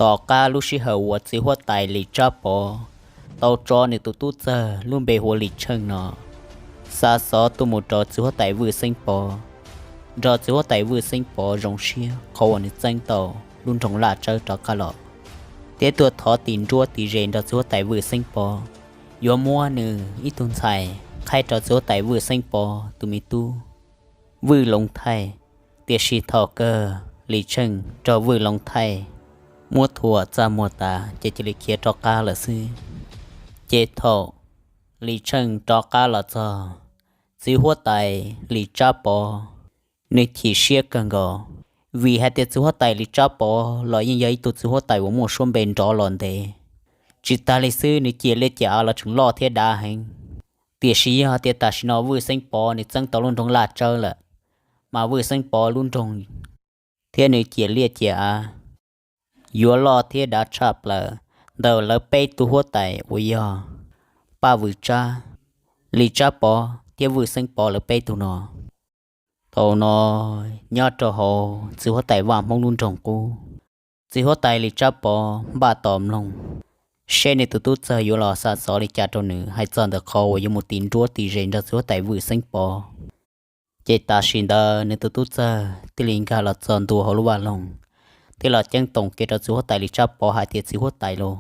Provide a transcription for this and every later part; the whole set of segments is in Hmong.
Tom qab lub sij hawm uas txiv huab tais Lis Tsab Pov tau tso nws tus tub txawg lub npe hu ua Lis Tsheej no xa xov tuaj mus rau txiv huab tais Vwj Xeeb Pov, nrog txiv huab tais Vwj Xeeb Pov zoo siab qhov uas nws txeeb tau lub nroog Laj Tsawb rov qab los, thiab tuaj thov tis nruab tis ze nrog txiv huab tais Vwj Xeeb Pov yuav muab nws ib tug ntxhais qhaib rau txiv huab tais Vwj Xeeb Pov tus me tub Vwj Loov Thaij. Tiam sis thaum kawg Lis Tsheej nrog Vwj Loov Thaij muab thuam txaj muag tas ces cia li khiav rov qab lawm xwb. Ces thaum Lis Tsheej rov qab los txog, txiv huab tais Lis Tsab Pov nws chim siab kawg nkaus, vim hais tias txiv huab tais Lis Tsab Pov los yeej yog ib tug txiv huab tais uas muaj suab npe nrov los ntev. Tsis tas li xwb, nws ciam liaj ciam av los tseem loj thiab dav heev. Tiam sis yog hais tias tam sim no Vwj Xeeb Pov nws txeeb tau lub nroog Laj Tsawb lawm, mas Vwj Xeeb Pov lub nroog thiab nws ciam liaj ciam av yuav loj thiab dav tshaj plaws ntawm lawv peb tug huab tais uas yog Paj Vwm Tsab, Lis Tsab Pov thiab Vwj Xeeb Pov lawv peb tug no. Thaum no nyob rau hauv txiv huab tais Vaj Hmoob lub nroog qub, txiv huab tais Lis Tsab Pov npaj tos mloog seb nws tus tub txawg yuav los xa xov li cas rau nws hais txog ntawm qhov uas yuav mus tis nruab tis ze nrog txiv huab tais Vwj Xeeb Pov. Ces tam sim ntawd nws tus tub txawg thiaj li nkag los txog ntua hauv lub vaj loog, thiab los ceeb toom kev rau txiv huab tais Lis Tsab Pov hais tias, Txiv huab tais lauj,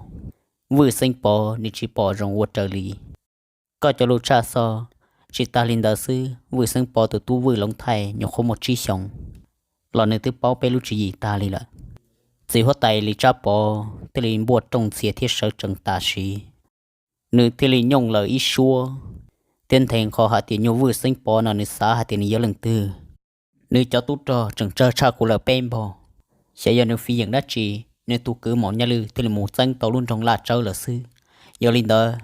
Vwj Xeeb Pov nws tsis pom zoo ua raws li koj cov lus tshaj xov. Tsis tas li ntawd xwb, Vwj Xeeb Pov tus tub Vwj Loov Thaij nyuam qhuav muaj tsib xyoos los nws twb paub peb lub tswv yim tag li lawm. Txiv huab tais Lis Tsab Pov thiaj li npuaj rooj ntxhias thiab sawv tsees tam sim, nws thiaj li nyooj lawm ib suab, thiab nthe nqho hais tias nyuag Vwj Xeeb Pov no nws xav hais tias nws yog leej twg. Nws cov tub rog tseem tsawg tshaj kuv lawm peb npaug, xyov yog nws fiv yeem dab tsi, nws tus kwv Maum Nyaj Lwj thiaj li mus txeeb tau lub nroog Laj Tsawb lawm xwb. Yog li ntawd,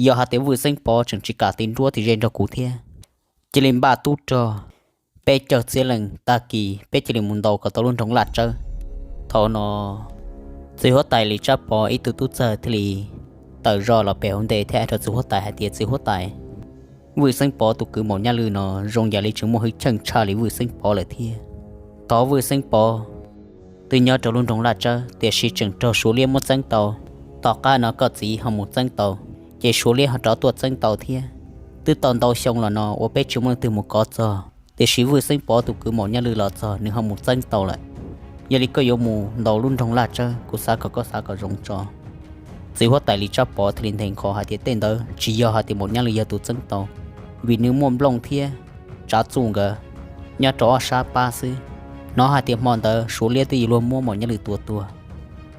yog hais tias Vwj Xeeb Pov tseem tsis kam tis nruab tis ze nrog kuv thiab, cia li npaj tub rog, peb caug txhiab leej, tag kis peb cia li mus ntaus kom tau lub nroog Laj Tsawb. Thaum no, txiv huab tais Lis Tsab Pov ib tug tub txawg thiaj li tawm zoj los pem hauv ntej thiab hais rau txiv huab tais hais tias, Txiv huab tais, Vwj Xeeb Pov tus kwv Maum Nyaj Lwj no zoo yam li tseem muaj hwj chim tshaj li Vwj Xeeb Pov lawm thiab. Thov Vwj Xeeb Pov, twb nyob rau lub nroog Laj Tsawb tiam sis tseem raug Suav liab muab txeeb tau. Tom qab no koj txiv ho mus txeeb tau, ces Suav liab ho rov tuaj txeeb tau thiab. Twb tau ntau xyoo los no uas peb tsis muaj leej twg mus kov txog, tiam sis Vwj Xeeb Pov tus kwv Maum Nyaj Lwj los txog nws ho mus txeeb tau lawm. Yog li koj yuav mus ntaus lub nroog Laj Tsawb, kuv xav kom koj xav kom zoo tso. Txiv huab tais Lis Tsab Pov thiaj li nthe nqho hais tias, Tej ntawd tsis yog hais tias Maum Nyaj Lwj yog tus txeeb tau, vim nws muaj nplooj thiab tsav txuj nkawd nyob rau ob sab pab xwb. Hnov hais tias hmo ntawd Suav liab twb yuav luag muab Maum Nyaj Lwj tua tuag.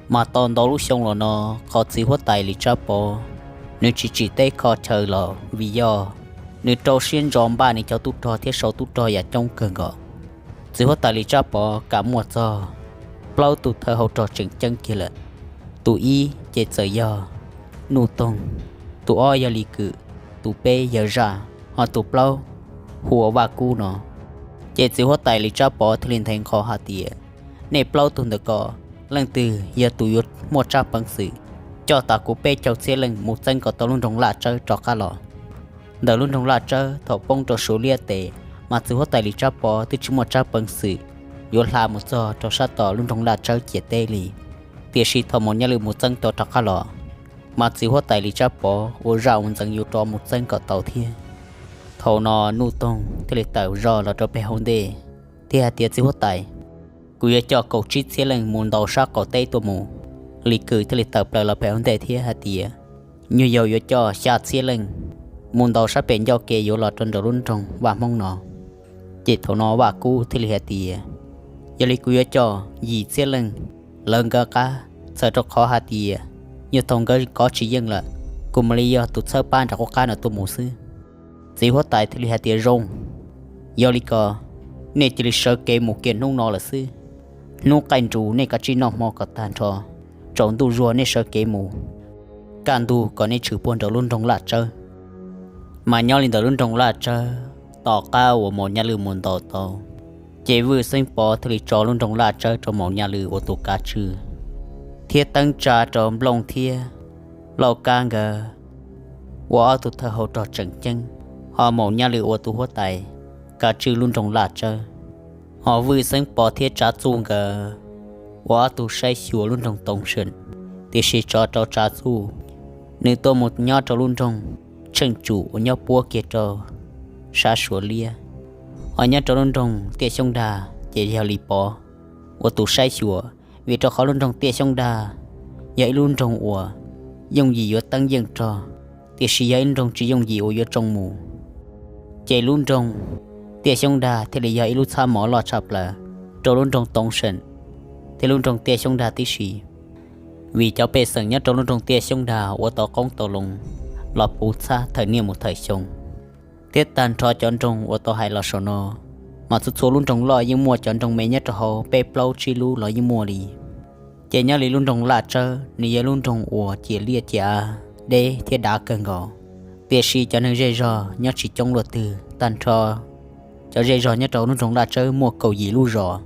Mas tau ntau lub xyoo los no, qhov txiv huab tais Lis Tsab Pov nws tsis tsim teb kho chaw los vim yog nws rau siab ntso npaj nws cov tub rog thiab sau tub rog yam coob kawg nkaus. Txiv huab tais Lis Tsab Pov kam muaj txog plaub tug thawj hauv rog tseem ceeb kiag lawm. Tus ib ces txawm yog Nuj Toog, tus ob yog Lis Kwm, tus peb yog Zaj, ho tus plaub hu ua Vaj Kub no. Ces txiv huab tais Lis Tsab Pov thiaj li nthe nqho hais tias, Nej plaub tug ntawm ko, leej twg yog tus yuav muaj tsab peev xwm coj tas kuv peb caug txhiab leej mus txeeb kom tau lub nroog Laj Tsawb rov qab los? Ntawm lub nroog Laj Tsawb thaum poob rau Suav liab tes, mas txiv huab tais Lis Tsab Pov twb tsis muaj tsab peev xwm yuav hla mus txog rau sab tom lub nroog Laj Tsawb ciam teb li. Tiam sis thaum Maum Nyaj Lwj mus txeeb tau rov qab los, mas txiv huab tais Lis Tsab Pov ua zaj ua ntxeev yuav rov mus txeeb kom tau thiab. Thaum no Nuj Toog thiaj li tawm zoj los rau pem hauv ntej thiab hais tias, Txiv huab tais, kuv yuav coj kaum tsib txhiab leej mus ntaus sab qaum teb tuaj mus. Lis Kwm thiaj li tawm plaws los pem hauv ntej thiab hais tias, Nyuag yaus yuav coj xya txhiab leej mus ntaus sab pem ncauj ke yuav los rau nraum lub nroog Vaj Hmoob no. Ces thaum no Vaj Kub thiaj li hais tias, Yog li kuv yuav coj yim txhiab leej lawv nkawd qab, txhawm rau qhov hais tias nyuag thaum nkawd kov tsis yeej lawm, kuv mam li yog tus txhawb pab nram qub qab no tuaj mus xwb. Txiv huab tais thiaj li hais tias, Zoo, yog li ko, nej cia li sawv kev mus kiag hnub no lawm xwb. Hnub qaij nrus nej kav tsij noj hmo kom tag nrho, tsaus ntuj zuag nej sawv kev mus, kaj ntug kom nej tshwm puag nraum lub nroog Laj Tsawb. Mas nyob li ntawm lub nroog Laj Tsawb, tom qab uas Maum Nyaj Lwm mus ntaus tau, ces Vwj Xeeb Pov thiaj li tso lub nroog Laj Tsawb rau Maum Nyaj Lwm ua tus kav tswj, thiab teeb tsa rau Nplooj thiab Lauj Kab nkawd ua ob tug thawj hauv rog tseem ceeb, ho Maum Nyaj Lwm ua tus huab tais kav tswj lub nroog Laj Tsawb. Ho Vwj Xeeb Pov thiab Tsav Txuj nkawd ua ob tug saib xyuas lub nroog Toov Seem, tiam sis tso rau Tsav Txuj, nws tuaj mus nyob rau lub nroog Tsheej Tsum uas nyob puab kiag rau sab Suav Liab. Ho nyob rau lub nroog Tiaj Xyoob Dag ces yog Lis Pov ua tus saib xyuas, vim rau qhov lub nroog Tiaj Xyoob Dag yog ib lub nroog uas yooj yim yuav teeb yeej rog, tiam sis yog ib lub nroog tsis yooj yim uas yuav tsoo mus. Ces lub nroog Tiaj Xyoob Dag thiaj li yog ib lub txhab mov loj tshaj plaws rau lub nroog Toov Seem thiab lub nroog Tiaj Xyoob Dag tib si, vim cov pej xeem nyob rau lub nroog Tiaj Xyoob Dag ua tau qoob tau loo los puv txhab thawm niaj mus thawm xyoo, thiab tag nrho cov nroog uas tau hais los saum no, mas txhua txhua lub nroog loj yeej muaj, cov nroog me nyob rau hauv peb plaub tsib lub los yeej muaj li. Ces nyob li lub nroog Laj Tsawb, nws yog lub nroog uas ciam liaj ciam av deb thiab dav kawg nkaus, tiam sis cov neeg zej zog nyob tsis coob luaj twg. Tag nrho cov zej zog nyob rau lub nroog Laj Tsawb muaj kaum yim lub zos,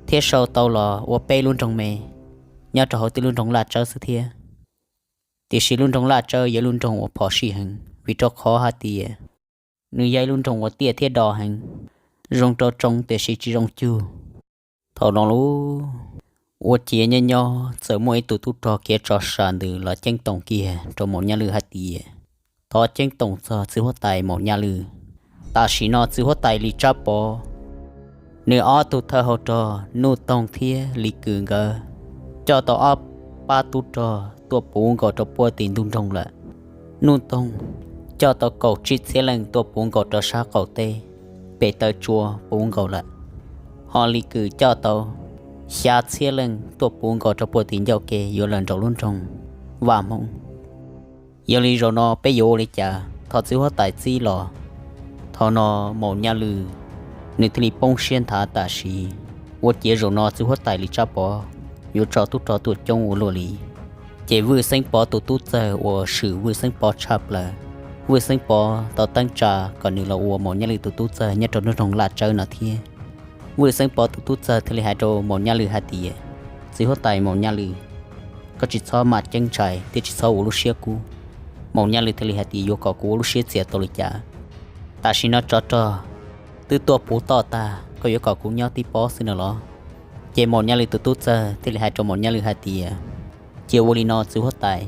thiab sau tau los ua peb lub nroog me nyob rau hauv tej lub nroog Laj Tsawb xwb thiab. Tiam sis lub nroog Laj Tsawb yog lub nroog uas phom sij heev, vim rau qhov hais tias nws yog ib lub nroog uas tiaj thiab do heev, zoo rau tsoo tiam sis tsis zoo cug. Thaum no lub ua ciav nyob nyob, txawm muaj ib tug tub rog khiav tso sam ntws los ceeb toom kiag rau Maum Nyaj Lwm hais tias, thov ceeb toom txog txiv huab tais Maum Nyaj Lwm. Tam sim no txiv huab tais Lis Tsab Pov, nws ob tug thawj hauv rog Nuj Toog thiab Lis Kws nkawd coj tau ob pab tub rog tuaj puv nkaus rau puag tim ntug nroog lawm. Nuj Toog coj tau kaum tsib txhiab leej tuaj puv nkaus rau sab qaum teb, pem taw tsua puv nkaus lawm. Ho Lis Kws coj tau xya txhiab leej tuaj puv nkaus rau puag tim ncauj ke yuav los nraum lub nroog Vaj Hmoob. Yog li zaum no peb yuav ua li cas thov txiv huab tais txib los? Thaum no Maum Nyaj Lwm nws thiaj li poob siab nthav tam sim, ua ciav zaum no txiv huab tais Lis Tsab Pov yuav tso tub rog tuaj coob ua luaj li. Ces Vwj Xeeb Pov tus tub txawg uas swm Vwj Xeeb Pov tshaj plaws, Vwj Xeeb Pov tau teeb tsa kom nws los ua Maum Nyaj Lwm tus tub txawg nyob rau nroog Laj Tsawb no thiab. Vwj Xeeb Pov tus tub txawg thiaj li hais rau Maum Nyaj Lwm hais tias, txiv huab tais Maum Nyaj Lwm, koj tsis txhob maj ceeb ntshai thiab tsis txhob ua lub siab kub. Maum Nyaj Lwm thiaj li hais tias, yuav kom kuv ua lub siab txias tau li cas? Tam sim no tsov rog twb tuaj puv toj tag, koj yuav kom kuv nyob tib pob xwb no los? Ces Maum Nyaj Lwm tus tub txawg thiaj li hais rau Maum Nyaj Lwm hais tias, cia ua li no txiv huab tais,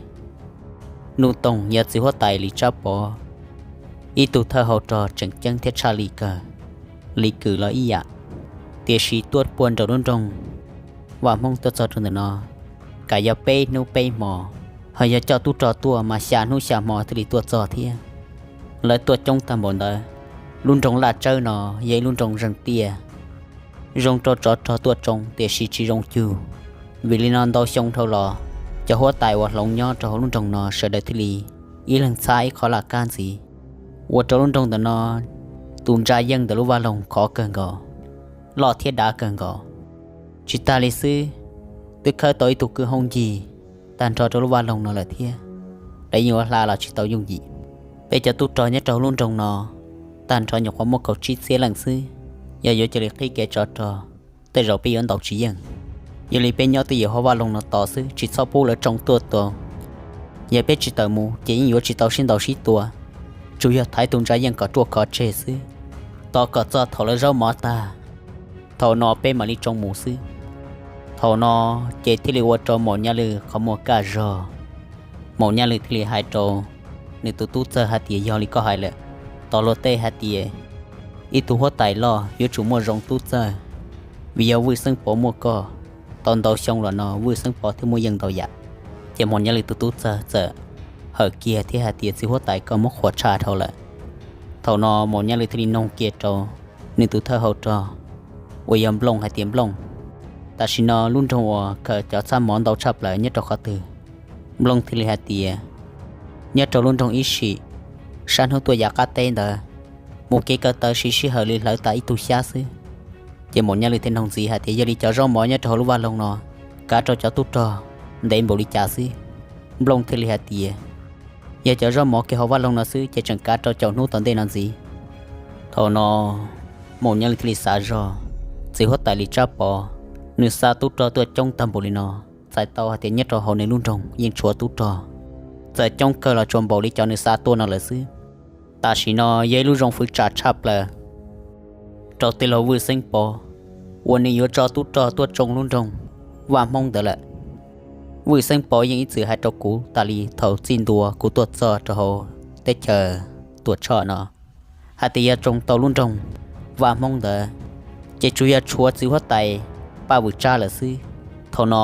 Nuj Toog yog txiv huab tais Lis Tsab Pov ib tug thawj hauv rog tseem ceeb thiab tshaj li kawg. Lis Kws los ib yam, tiam sis tuaj puag nraum lub nroog Vaj Hmoob tuaj txog rau ntawm no, kav yog peb hnub peb hmo, ho yog coj tub rog tuaj mas xya hnub xya hmo thiaj li tuaj txog thiab. Lawv tuaj coob tag npaum ntawd, lub nroog Laj Tsawb no yog ib lub nroog zeeg tiaj, zoo rau tsov rog tuaj tsoo tiam sis tsis zoo cug. Vim li no ntau xyoo dhau los, cov huab tais uas hloov nyob rau hauv lub nroog no sawv daws thiaj li ib leeg txhab ib qho laj kab ntxiv, ua rau lub nroog ntawm no tus ntsa yeej ntawm lub vaj loog khov kawg nkaus, loj thiab dav kawg nkaus. Tsis tag li xwb, twb khawb tau ib tug kwj hoob ncig tag nrho rau lub vaj loog no lawm thiab. Lawv yeej ua hla los tsis tau yooj yim. Peb cov tub rog nyob rau hauv lub nroog no tag nrho nyuam qhuav muaj kaum tsib txhiab leej xwb, yog yuav cia li qhib kev tsov rog, tej zaum peb yuav ntaus tsis yeej. Yog li peb nyob twj ywm hauv vaj loog no tos xwb, tsis txhob pub lawv tsoo tuaj tua. Yog peb tsis tawm mus ces yeej yuav tsis tau sib ntaus sib tua, tsuas yog thaiv tus ntsa yeej kom ruaj khov tseg xwb, tos kom txog thaum lawv zaub mov tag, thaum no peb mam li tsoo mus xwb. Thaum no ces thiaj li ua rau Maum Nyaj Lwm qhov muag kaj zog. Maum Nyaj Lwm thiaj li hais rau nws tus tub txawg hais tias, yog li koj hais lawm, tos luag tej hais tias ib tug huab tais loj yuav tsum muaj zoo tub txawg, vim yog Vwj Xeeb Pov muaj koj, tau ntau xyoo los no Vwj Xeeb Pov thiaj muaj yeej ntau yam. Ces Maum Nyaj Lwm tus tub txawg txawm hawm kiag thiab hais tias, txiv huab tais, koj muab qhuas tshaj dhau lawm. Thaum no Maum Nyaj Lwm thiaj li noog kiag rau nws tus thawj hauv rog uas yog Nplooj hais tias, Nplooj, tam sim no lub nroog uas khaws cov txhab mov ntau tshaj plaws nyob rau qhov twg? Nplooj thiaj li hais tias, nyob rau lub nroog Ib Sim, sab hnub tuaj yav qab teb ntawd, mus kev ko taw siv sij hawm li hlawv tas ib tug xyab xwb. Ces Maum Nyaj Lwj thiaj nug ntxiv hais tias, yog li cov zaub mov nyob rau hauv lub vaj loog no kav rau cov tub rog ntev npaum li cas xwb? Nplooj thiaj li hais tias, yog cov zaub mov kiag hauv vaj loog no xwb ces tseem kav rau caum hnub tom ntej no ntxiv. Thaum no Maum Nyaj Lwj thiaj li xav zog, txiv huab tais Lis Tsab Pov, nws xa tub rog tuaj coob tag npaum li no, txhais tau hais tias nyob rau hauv nws lub nroog yeej tshuav tub rog, txawm coob kawg los tsuas npaum li cov nws xa tuaj no lawm xwb. Tam sim no yog ib lub zoo fwv tsam tshaj plaws rau tij laug Vwj Xeeb Pov uas nws yuav tso tub rog tuaj tsoo lub nroog Vaj Hmoob ntawd lawm. Vwj Xeeb Pov yeej ib txwm hais rau kuv tas li thaum txij ntua kuv tuaj txog rau hauv teb chaws Tuam Tshoj no hais tias yog tsoo tau lub nroog Vaj Hmoob ntawd ces tsuas yog tshuav txiv huab tais Paj Vwm Tsab lawm xwb. Thaum no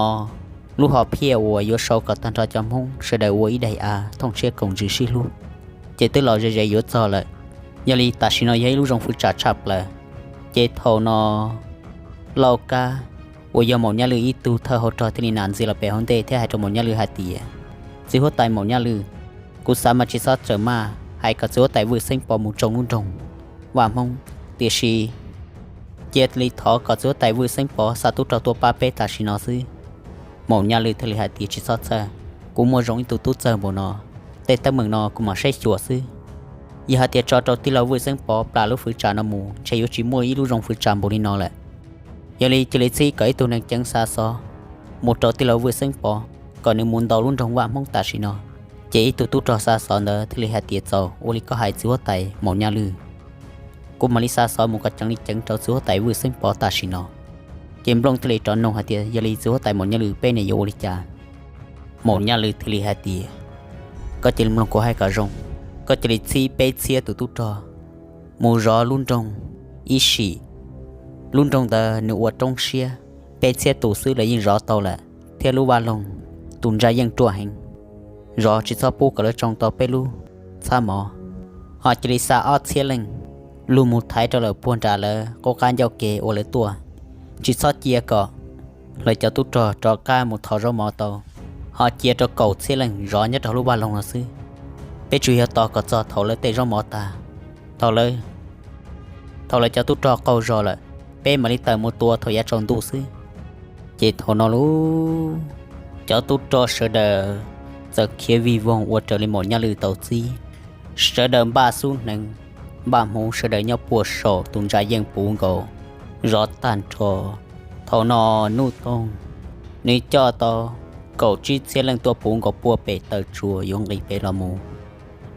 lub hom phiaj uas yuav sau kom tag nrho cov Hmoob sawv daws ua ib daim av thooj tshiab koom ntsws sib hlub ces twb los ze ze yuav txog lawm. Yog li tam sim no yog ib lub zoo fwv tsam tshaj plaws. Ces thaum no Lauj Kab uas yog Maum Nyaj Lwj ib tug thawj hauv rog thiaj li nam ntxiv los pem hauv ntej thiab hais rau Maum Nyaj Lwj hais tias, txiv huab tais Maum Nyaj Lwj, kuv xav mas tsis txhob txawm maj hais kom txiv huab tais Vwj Xeeb Pov mus tsoo lub nroog Vaj Hmoob, tiam sis cia li thov kom txiv huab tais Vwj Xeeb Pov xa tub rog tuaj pab peb tam sim no xwb. Maum Nyaj Lwj thiaj li hais tias, tsis txhob txhawj, kuv muaj zoo ib tug tub txawg npaum no, tej teeb meem no kuv mam saib xyuas xwb. Yog hais tias tso rau tij laug Vwj Xeeb Pov plam lub fwv tsam no mus ntshe yuav tsis muaj ib lub zoo fwv tsam npaum li no lawm. Yog li cia li txhib kom ib tug neeg ceev xa xov mus rau tij laug Vwj Xeeb Pov kom nws mus ntaus lub nroog Vaj Hmoob tam sim no. Ces ib tug tub rog xa xov ntawd thiaj li hais tias, txaus, ua li koj hais txiv huab tais Maum Nyaj Lwj, kuv mam li xa xov mus kom ceev li ceev rau txiv huab tais Vwj Xeeb Pov tam sim no. Ces Nplooj thiaj li rov nug hais tias, yog li txiv huab tais Maum Nyaj Lwj, peb ne yuav ua li cas? Maum Nyaj Lwj thiaj li hais tias, koj cia li mloog kuv hais kom zoo, koj cia li txhib peb txhiab tus tub rog mus zov lub nroog Ib Sim. Lub nroog ntawd nws ua roob siab, peb txhiab tus xwb lawv yeej zov tau lawm, thiab lub vaj loog tus ntsa yeej ruaj heev, zov tsis txhob pub kom lawv tsoo tau peb lub txhab mov. Ho cia li xa ob txhiab leej lug mus thaiv rau lawm puag nram lawv qub qab ncauj ke uas lawv tuaj, tsis txhob cia kom lawv cov tub rog rov qab mus thov zaub mov tau. Ho cia rau kaum txhiab leej zov nyob rau hauv lub vaj loog no xwb. Peb tsuas yog tos kom txog thaum lawv tej zaub mov tag, thaum lawv, thaum lawv cov tub rog qaug zog lawm, peb mam li tawm mus tua thaum yav tsaus ntuj xwb. Ces thaum no lub, cov tub rog sawv daws txawm khiav vij voog ua raws li Maum Nyaj Lwj tau txib. Sawv daws npaj xub hneev npaj hmuv, sawv daws nyob puag saum tus ntsa yeej puv nkaus, zov tag nrho. Thaum no Nuj Toog, nws coj tau kaum tsib txhiab leej tuaj puv nkaus puag pem taw tsua yuav nqis pem los mus.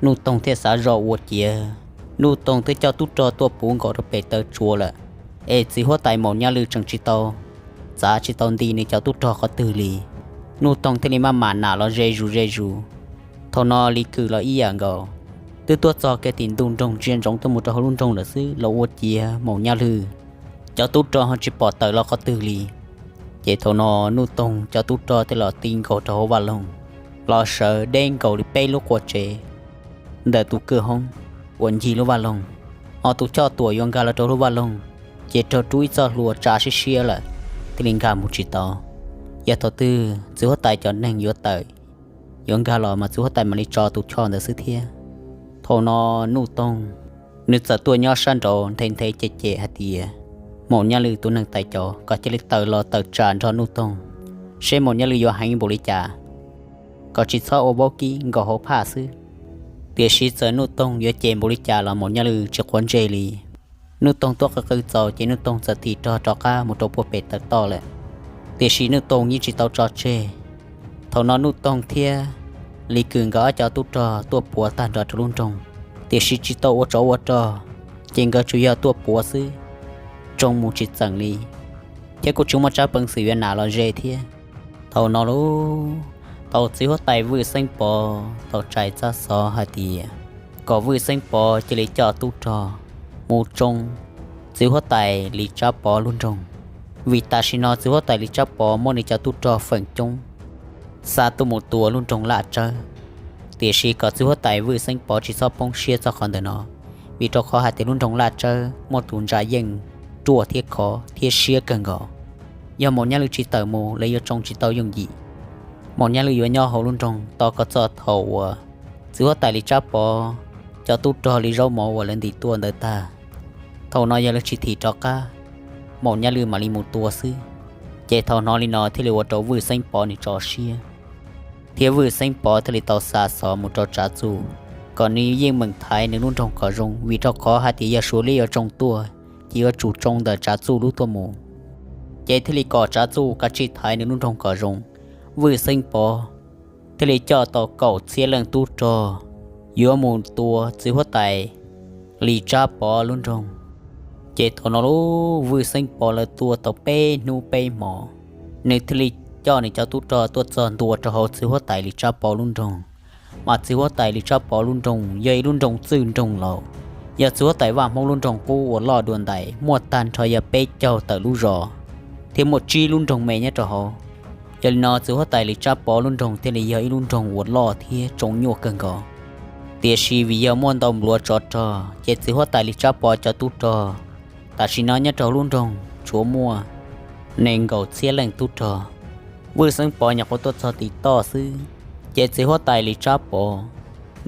Nuj Toog thiaj xav zoj ua ciav, Nuj Toog twb coj tub rog tuaj puv nkaus rau pem taw tsua lawm, es txiv huab tais Maum Nyaj Lwj tseem tsis tau, txav tsis tau nti nws cov tub rog qhov twg li. Nuj Toog thiaj li maj mam nam los ze zus ze zus. Thaum no Lis Kws los ib yam nkaus, twb tuaj txog kiag tim ntug nroog ntsia ntsoov tuaj mus rau hauv lub nroog lawm xwb los ua ciav Maum Nyaj Lwj cov tub rog ho tsis pom tawm los qhov twg li. Ces thaum no Nuj Toog cov tub rog thiaj los ti nkaus rau hauv vaj loog, los sawv deb nkaus li peb lub qua tsev ntawm tus kwj hoob uas ncig lub vaj loog. Ho tus choj tuam yuav nkag los rau lub vaj loog, ces raug rub ib txoj hlua tsa siab siab lawm, thiaj li nkag mus tsis tau. Yog thaum twg txiv huab tais cov neeg yuav tawm, yuav nkag los mas txiv huab tais mam li tso tus choj ntawd xwb thiab. Thaum no Nuj Toog, nws txawm tuaj nyob sab nraud nthe nthe cem cem hais tias, Maum Nyaj Lwj tus neeg tais cov, koj cia li tawm los tawm tsam nrog Nuj Toog, seb Maum Nyaj Lwj yuav heev npaum li cas, kom tsis txhob ua vaub kib nkaus hauv phaj xwb. Tiam sis txawm Nuj Toog yuav cem npaum li cas los Maum Nyaj Lwj tsis quav ntsej li. Nuj Toog tuaj qw qw txaus ces Nuj Toog txawm tig rog rov qab mus rau puag pem taw toj lawm, tiam sis Nuj Toog yeej tsis tau tso tseg. Thaum no Nuj Toog thiab Lis Kws nkawd ob cov tub rog tuaj puav tag nrho rau lub nroog, tiam sis tsis tau ua tsov ua rog, ces nkawd tsuas yog tuaj puav xwb, tsoo mus tsis txeem li, thiab kuj tsis muaj tsab peev xwm yuav nam los ze thiab. Thaum no lub, tau txiv huab tais Vwj Xeeb Pov tau tsa txoj xov hais tias kom Vwj Xeeb Pov cia li coj tub rog mus tsoo txiv huab tais Lis Tsab Pov lub nroog, vim tam sim no txiv huab tais Lis Tsab Pov muab nws cov tub rog feem coob xa tuaj mus tua lub nroog Laj Tsawb. Tiam sis kom txiv huab tais Vwj Xeeb Pov tsis txhob poob siab txog qhov ntawm no, vim rau qhov hais tias lub nroog Laj Tsawb muaj tus ntsa yeej ruaj thiab khov thiab siab kawg nkaus. Yog Maum Nyaj Lwj tsis tawm mus lawv yuav tsoo tsis tau yooj yim. Maum Nyaj Lwj yuav nyob hauv lub nroog tos kom txog thaum uas Txiv huab tais Lis Tsab Pov cov tub rog li zaub mov uas lawv ntim tuaj ntawd tag, thaum no yog lawv tsis thim rov qab, Maum Nyaj Lwj mam li mus tua xwb. Ces thaum hnov li no thiaj li ua rau Vwj Xeeb Pov nws tso siab, thiab Vwj Xeeb Pov thiaj li tau xa xov mus rau Tsav Txuj kom nws yeej meem thaiv nws lub nroog kom zoo, vim rau qhov hais tias yog Suav liab yuav tsoo tuaj ces yuav tsum tsoo ntawm Tsav Txuj lub tuaj mus. Ces thiaj li kom Tsav Txuj kav tsij thaiv nws lub nroog kom zoo. Vwj Xeeb Pov thiaj li coj tau kaum txhiab leej tub rog yuav mus tua txiv huab tais Lis Tsab Pov lub nroog. Ces thaum no lub Vwj Xeeb Pov lawv tua tau peb hnub peb hmo, nws thiaj li coj nws cov tub rog tuaj txog ntua rau hauv txiv huab tais Lis Tsab Pov lub nroog. Mas txiv huab tais Lis Tsab Pov lub nroog yog ib lub nroog txwj nroog laus, yog txiv huab tais Vaj Hmoob lub nroog qub uas loj dua ntais, muaj tag nrho yog peb caug tawm lub zos, thiab muaj tsib lub nroog me nyob rau hauv. Yog li no txiv huab tais Lis Tsab Pov lub nroog thiaj li yog ib lub nroog uas loj thiab tsoo nyuaj kawg nkaus. Tiam sis vim yog muaj ntau npluav tsov rog ces txiv huab tais Lis Tsab Pov cov tub rog tam sim no nyob rau hauv lub nroog tshuav muaj nees nkaum txhiab leej tub rog. Vwj Xeeb Pov nyuam qhuav tuaj txog tim toj xwb, ces txiv huab tais Lis Tsab Pov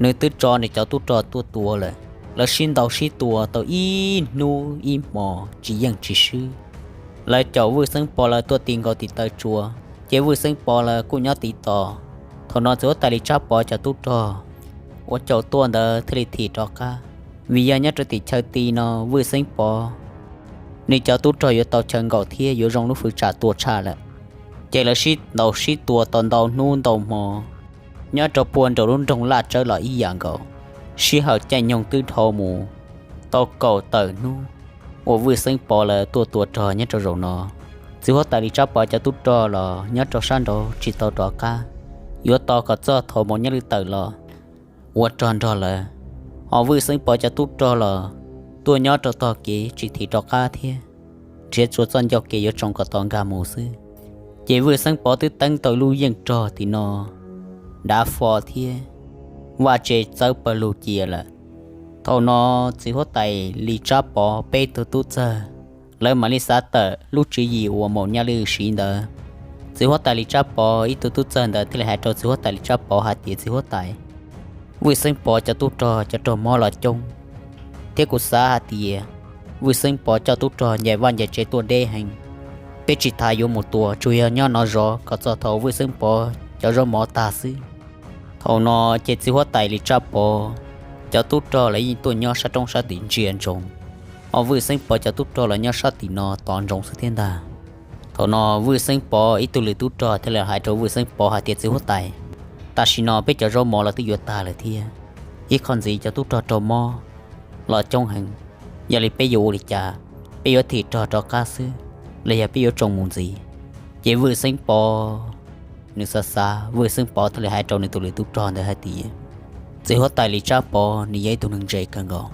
nws twb tso nws cov tub rog tuaj tua lawm. Lawv sib ntaus sib tua tau ib hnub ib hmo tsis yeej tsis swb. Lawv caum Vwj Xeeb Pov lawv tuaj ti nkaus tim taw tsua, ces Vwj Xeeb Pov lawv kuj nyob tim tod. Thaum no txiv huab tais Lis Tsab Pov cov tub rog uas caum tuaj ntawd thiaj li thim rov qab, vim yog nyob rau tim chaw ti no Vwj Xeeb Pov nws cov tub rog yuav tau chaw nkaum thiab yuav zoo lub fwv tsam tua tshaj lawm. Ces lawv sib ntaus sib tua tau ntau hnub ntau hmo, nyob rau puag nraum lub nroog Laj Tsawb los ib yam nkaus. Sij hawm caij nyoog twb dhau mus tau kaum tawm hnub uas Vwj Xeeb Pov lawv tuaj tua rog nyob rau zaum no. Txiv huab tais Lis Tsab Pov cov tub rog los nyob rau sab nraud tsis tau rov qab, yuav tos kom txog thaum Maum Nyaj Lwj tawm los ua rog nrog lawv. Ho Vwj Xeeb Pov cov tub rog los tuaj nyob rau tog kev tsis thim rov qab thiab, nrhiav tsuas txoj ncauj kev yuav tsoo kom tos nkag mus xwb. Ces Vwj Xeeb Pov twb teeb tau lub yeej rog tim no dav fo thiab vaj tse txawb pawg lug cia lawm. Thaum no txiv huab tais Lis Tsab Pov peb tug tub txawg lawv mam li xav tawm lub tswv yim uas Maum Nyaj Lwj siv ntawd. Txiv huab tais Lis Tsab Pov ib tug tub txawg ntawd thiaj li hais rau txiv huab tais Lis Tsab Pov hais tias, Txiv huab tais, Vwj Xeeb Pov cov tub rog cov raug mob los coob, thiab kuv xav hais tias Vwj Xeeb Pov coj tub rog ncaim vaj ncaim tsev tuaj deb heev. Peb tsis tas yuav mus tua, tsuas yog nyob no zov kom txog thaum Vwj Xeeb Pov cov zaub mov tag xwb. Thaum no ces txiv huab tais Lis Tsab Pov cov tub rog lawv yeej tuaj nyob sab roob sab tim ntsia ntsoov, ho Vwj Xeeb Pov cov tub rog los nyob sab tim no tos ntsoov xwb thiab ntag. Thaum no Vwj Xeeb Pov ib tug lwm tub rog thiaj li hais rau Vwj Xeeb Pov hais tias, Txiv huab tais, tam sim no peb cov zaub mov los twb yuav tag lawm thiab, ib qho ntxiv cov tub rog raug mob los coob heev. Yog li peb yuav ua li cas? Peb yuav thim rog rov qab xwb los yog peb yuav tsoo mus ntxiv? Ces Vwj Xeeb Pov nws xav xav, Vwj Xeeb Pov thiaj li hais rau nws tus lwm tub rog ntawd hais tias, Txiv huab tais Lis Tsab Pov nws yog ib tug neeg ntse kawg nkaus.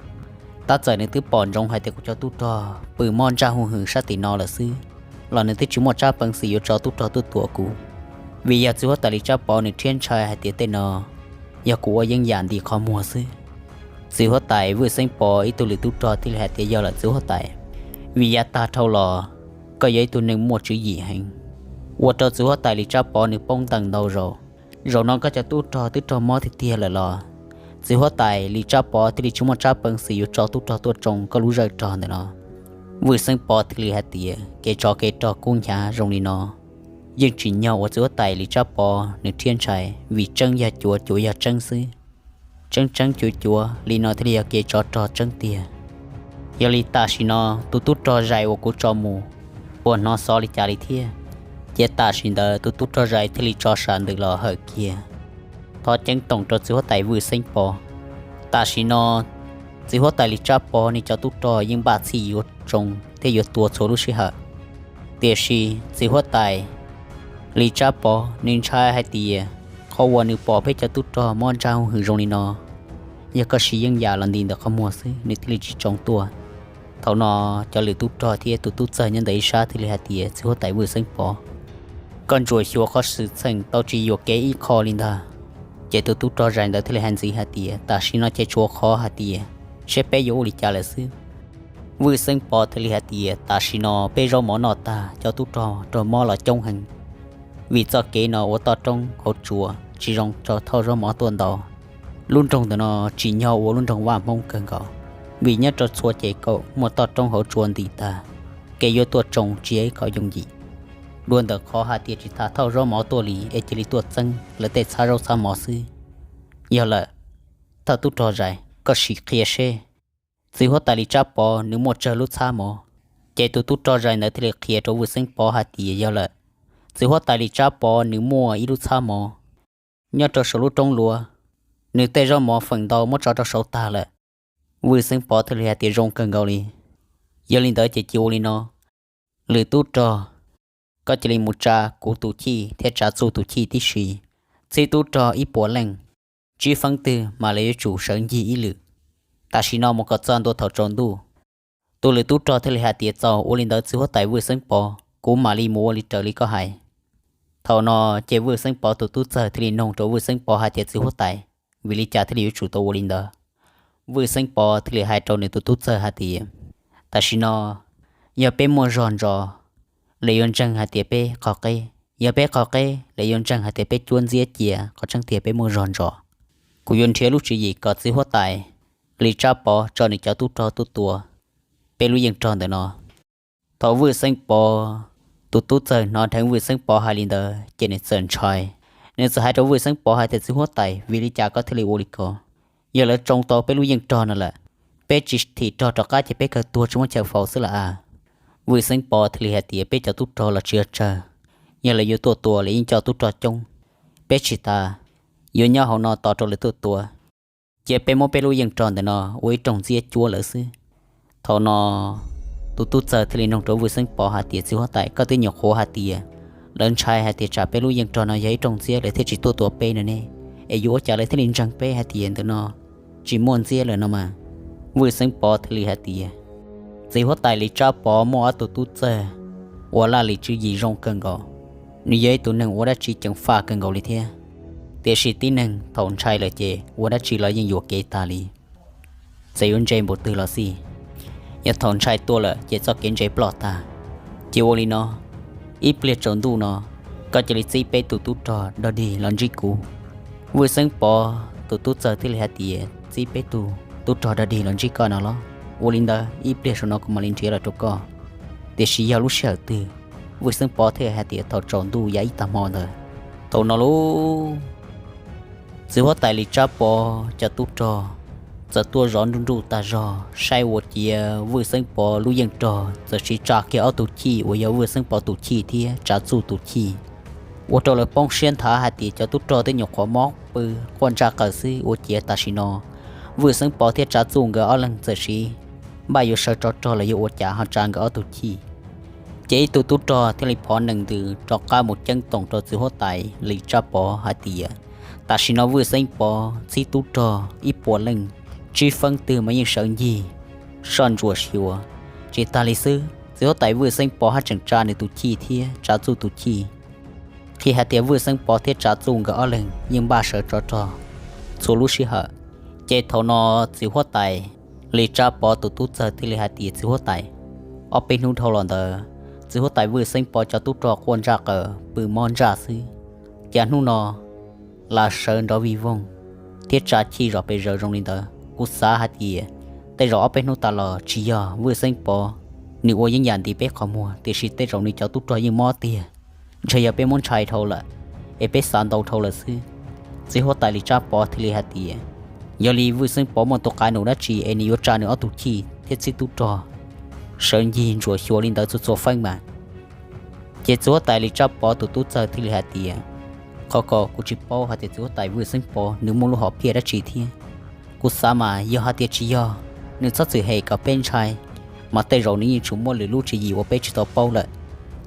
Tab txawm nws twb pom ntsoov hais tias kuv cov tub rog pw mob ntsaj huj hwm sab tim no lawm xwb, los nws twb tsis muaj tsab peev xwm yuav tso tub rog tuaj tua kuv, vim yog txiv huab tais Lis Tsab Pov nws rhiab ntshai hais tias tej no yog kuv ua yeeb yam nti qhov muag xwb. Txiv huab tais Vwj Xeeb Pov ib tug lwm tub rog thiaj li hais tias, Yog lawm txiv huab tais, vim yav tag dhau los koj yog ib tug neeg muaj tswv yim heev, ua rau txiv huab tais Lis Tsab Pov nws poob ntees ntau zaus. Zaum no koj cov tub rog twb raug mob tiag tiag lawm los txiv huab tais Lis Tsab Pov thiaj li tsis muaj tsab peev xwm yuav tso tub rog tuaj tsoo koj lub zawj rog ntawm no. Vwj Xeeb Pov thiaj li hais tias, Kev tsov kev rog kub hnyav zoo li no, yeej tsim nyog uas txiv huab tais Lis Tsab Pov nws rhiab ntshai, vim tseeb yog cuav, cuav yog tseeb xwb, tseeb tseeb cuav cuav li no thiaj li yog kev tsov rog tseeb tiag. Yog li tam sim no tus tub rog zais uas kuv tso mus puas hnov xov li cas li thiab? Ces tam sim ntawd tus tub rog zais thiaj li tso sam ntws los hawm kiag, thov ceeb toom rau txiv huab tais Vwj Xeeb Pov. Tam sim no txiv huab tais Lis Tsab Pov nws cov tub rog yeej npaj txhij yuav tsoo thiab yuav tua txhua lub sij hawm. Tiam sis txiv huab tais Lis Tsab Pov nws ntshai hais tias qhov uas nws pom peb cov tub rog mob ntsaj huj hwm zoo li no, yog koj siv yeeb yam los nti ntawm qhov muag xwb nws thiaj li tsis tsoo tuaj. Thaum no cov lwm tub rog thiab tus tub txawg nyob ntawm ib sab thiaj li hais tias, Txiv huab tais Vwj Xeeb Pov, koj ntsuam xyuas qhov xwm txheej tau tsis yuam kev ib qho li ntag. Ces tus tub rog zais ntawd thiaj li hais ntxiv hais tias, Tam sim no ces tshuav qhov hais tias seb peb yuav ua li cas lawm xwb. Vwj Xeeb Pov thiaj li hais tias, Tam sim no peb zaub mov noj tag, cov tub rog raug mob los coob heev, vim txoj kev no ua toj roob hauv tsuas tsis zoo rau thauj zaub mov tuaj ntau. Lub nroog ntawm no tsim nyog ua lub nroog vaj Hmoob kawg nkaus, vim nyob rau txhua ces kaum muaj toj roob hauv tsua nti tag, kev yuav tuaj tsoo tsis yog ib qho yooj yim. Dua ntawm qhov hais tias tsis tas thauj zaub mov tuaj li es cia li tuaj txeeb lawv tej txhab zaub txhab mov xwb. Yog lawm, thawj tub rog Zais, koj sim qhia seb, txiv huab tais Lis Tsab Pov nws muaj tsawg lub txhab mov? Ces tus tub rog Zais ntawd thiaj li qhia rau Vwj Xeeb Pov hais tias yog lawm, txiv huab tais Lis Tsab Pov nws muaj ib lub txhab mov nyob rau saum lub roob luav, nws tej zaub mov feem ntau muab tso rau saud tag lawm. Vwj Xeeb Pov thiaj li hais tias zoo kawg nkaus li. Yog li ntawd ces cia ua li no, lwm tub rog, koj cia li mus tsa kuv tus chij thiab tsa Txuj tus chij tib si, txhib tub rog ib puas leej, tsib feeb twg mam li yuav tsum sawv ncig ib lwm. Tam sim no mus kom txog ntua thaum tsaus ntuj. Tus lwm tub rog thiaj li hais tias txaus, ua li ntawd txiv huab tais Vwj Xeeb Pov, kuv mam li mus ua li raws li koj hais. Thaum no ces Vwj Xeeb Pov tus tub txawg thiaj li noog rau Vwj Xeeb Pov hais tias txiv huab tais, vim li cas thiaj li yuav tsum tau ua li ntawd? Vwj Xeeb Pov thiaj li hais rau nws tus tub txawg hais tias, tam sim no yog peb muaj zog ntsos, lawv yuav ntseeg hais tias peb qhov qeb, yog peb qhov qeb lawv yuav ntseeg hais tias peb cuab ntxiab cia, qhov tseeb tiag peb muaj zog ntsos. Kuv yuav nrhiav lub tswv yim kom txiv huab tais Lis Tsab Pov tso nws cov tub rog tuaj tua peb lub yeej rog ntawm no. Thaum Vwj Xeeb Pov tus tub txawg hnov dheev Vwj Xeeb Pov hais li ntawd ces nws txawm ntshai. Nws txawm hais rau Vwj Xeeb Pov hais tias txiv huab tais, vim li cas koj thiaj li ua li ko? Yog lawv tsoo tau peb lub yeej rog no lawm, peb tsis thim rog rov qab ces peb kawg tuag tsis muaj chaw faus xwb lawm a. Vwj Xeeb Pov thiaj li hais tias peb cov tub rog los tsis yog tsawg, yog lawv yuav tuaj tua lawv yeej coj tub rog coob, peb tsis tas yuav nyob hauv no tos rau lawv tuaj tua, cia peb muab peb lub yeej rog ntawm no ua ib rooj ntxiab cuab lawv xwb. Thaum no tus tub txawg thiaj li noog rau Vwj Xeeb Pov hais tias txiv huab tais, koj twb nyuam qhuav hais tias lawv ntshai hais tias tsam peb lub yeej rog no yog ib rooj ntxiab lawv thiaj tsis tuaj tua peb no ne, es yuav ua cas lawv thiaj li ntseeg peb hais tias ntawm no tsis muaj ntxiab lawm no mas? Vwj Xeeb Pov thiaj li hais tias txiv huab tais Lis Tsab Pov muaj ob tug tub txawg uas laj lim tswv yim zoo kawg nkaus, nws yog ib tug neeg ua dab tsi ceev faj kawg nkaus li thiab. Tiam sis tib neeg thaum ntshai lawm ces ua dab tsi los yeej yuam kev tas li, txawm yuav ntse npaum twg los xij, yog thaum ntshai tuaj lawm ces txoj kev ntse ploj tag. Cia ua li no, ib pliag tsaus ntuj no, koj cia li txib peb tug tub rog dog dig los ntsib kuv. Vwj Xeeb Pov tus tub txawg thiaj li hais tias txib peb tug tub rog dog dig los ntsib koj no los? Ua li ntawd ib pliag saum no kuv mam li nrhiav los rau koj. Tiam sis yog lub sij hawm twg? Vwj Xeeb Pov thiaj hais tias thaum tsaus ntuj yav ib tag hmo ntawd. Thaum no lauj, txiv huab tais Lis Tsab Pov cov tub rog txawm tuaj zov nruj nruj tag zog saib ua ciav Vwj Xeeb Pov lub yeej rog txawm siv tsa kiag ob tug chij uas yog Vwj Xeeb Pov tus chij thiab Tsav Txuj tus chij, ua rau lawv poob siab nthav hais tias cov tub rog twb nyuam qhuav mob pw quaj ntsaj qaws xwb ua ciav tam sim no Vwj Xeeb Pov thiab Tsav Txuj nkawd ob leeg txawm siv npaj yuav sawv tsov rog los yuav ua cas ho tsa nkawd ob tug chij. Ces ib tug tub rog thiaj li phov nees ntws rov qab mus ceeb toom rau txiv huab tais Lis Tsab Pov hais tias tam sim no Vwj Xeeb Pov txhib tub rog ib puas leej, tsib feeb twg mas yeej sawv ncig soj ntsuam xyuas. Tsis tas li xwb, txiv huab tais Vwj Xeeb Pov haj tseem tsa nws tus chij thiab Tsav Txuj tus chij, qhia hais tias Vwj Xeeb Pov thiab Tsav Txuj nkawd ob leeg yeej npaj sawv tsov rog txhua lub sij hawm. Ces thaum no txiv huab tais Lis Tsab Pov tus tub txawg thiaj li hais tias txiv huab tais, ob peb hnub dhau los ntawd txiv huab tais Vwj Xeeb Pov cov tub rog quaj ntsaj qaws pw mob ntsaj xwb, cas hnub no lam sawv nrov vij voog thiab tsa chij zom pes zaws zoo li ntawd. Kuv xav hais tias tej zaum ob peb hnub tas los tsis yog Vwj Xeeb Pov nws ua yeeb yam nti peb qhov muag, tiam sis tej zaum nws cov tub rog yeej mob tiag. Ntshe yog peb muab ntshai dhau lawm, es peb xav ntau dhau lawm xwb. Txiv huab tais Lis Tsab Pov thiaj li hais tias yog li Vwj Xeeb Pov muaj tus qav num dab tsi es nws yuav tsa nws ob tug chij thiab txhib tub rog sawv ncig ntsuam xyuas li ntawd txhua txhua feeb mas? Ces txiv huab tais Lis Tsab Pov tus tub txawg thiaj li hais tias qhov ko kuv tsis paub hais tias txiv huab tais Vwj Xeeb Pov nws muaj lub hom phiaj dab tsi thiab. Kuv xav mas yog hais tias tsis yog nws txhob txwm hem kom peb ntshai, mas tej zaum nws yeej tsum muaj lwm lub tswv yim uas peb tsis tau paub lawm.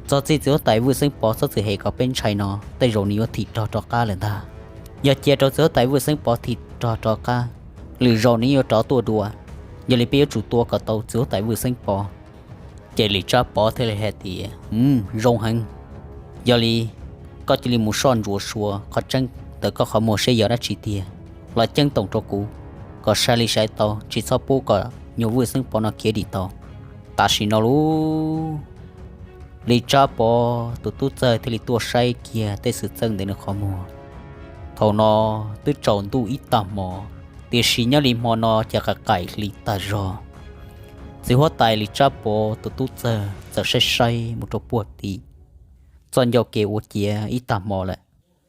Txog txij txiv huab tais Vwj Xeeb Pov txhob txwm hem kom peb ntshai no tej zaum nws yuav thim rog rov qab lawm ntag. Yog cia rau txiv huab tais Vwj Xeeb Pov thim rog rov qab, lwm zaus nws yuav rov tuaj dua. Yog li peb yuav tsum tua kom tau txiv huab tais Vwj Xeeb Pov. Ces Lis Tsab Pov thiaj li hais tias zoo heev. Yog li koj cia li mus soj ntsuam xyuas qhov tseeb ntawm koj qhov muag seb yog dab tsi tiag los ceeb toom rau kuv, kom sai li sai tau, tsis txhob pub kom nyuag Vwj Xeeb Pov no khiav dim tau. Tam sim no lauj, Lis Tsab Pov tus tub txawg thiaj li tuaj saib kiag tej xwm txheej ntawm nws qhov muag. Thaum no twb tsaus ntuj ib tag hmo, Tiam sis nyob li hmo no ces qaim qaim hli tag zog, txiv huab tais Lis Tsab Pov tus tub txawg txawm saib saib mus rau puag tim txoj ncauj kev ua ciav ib tag hmo lawm,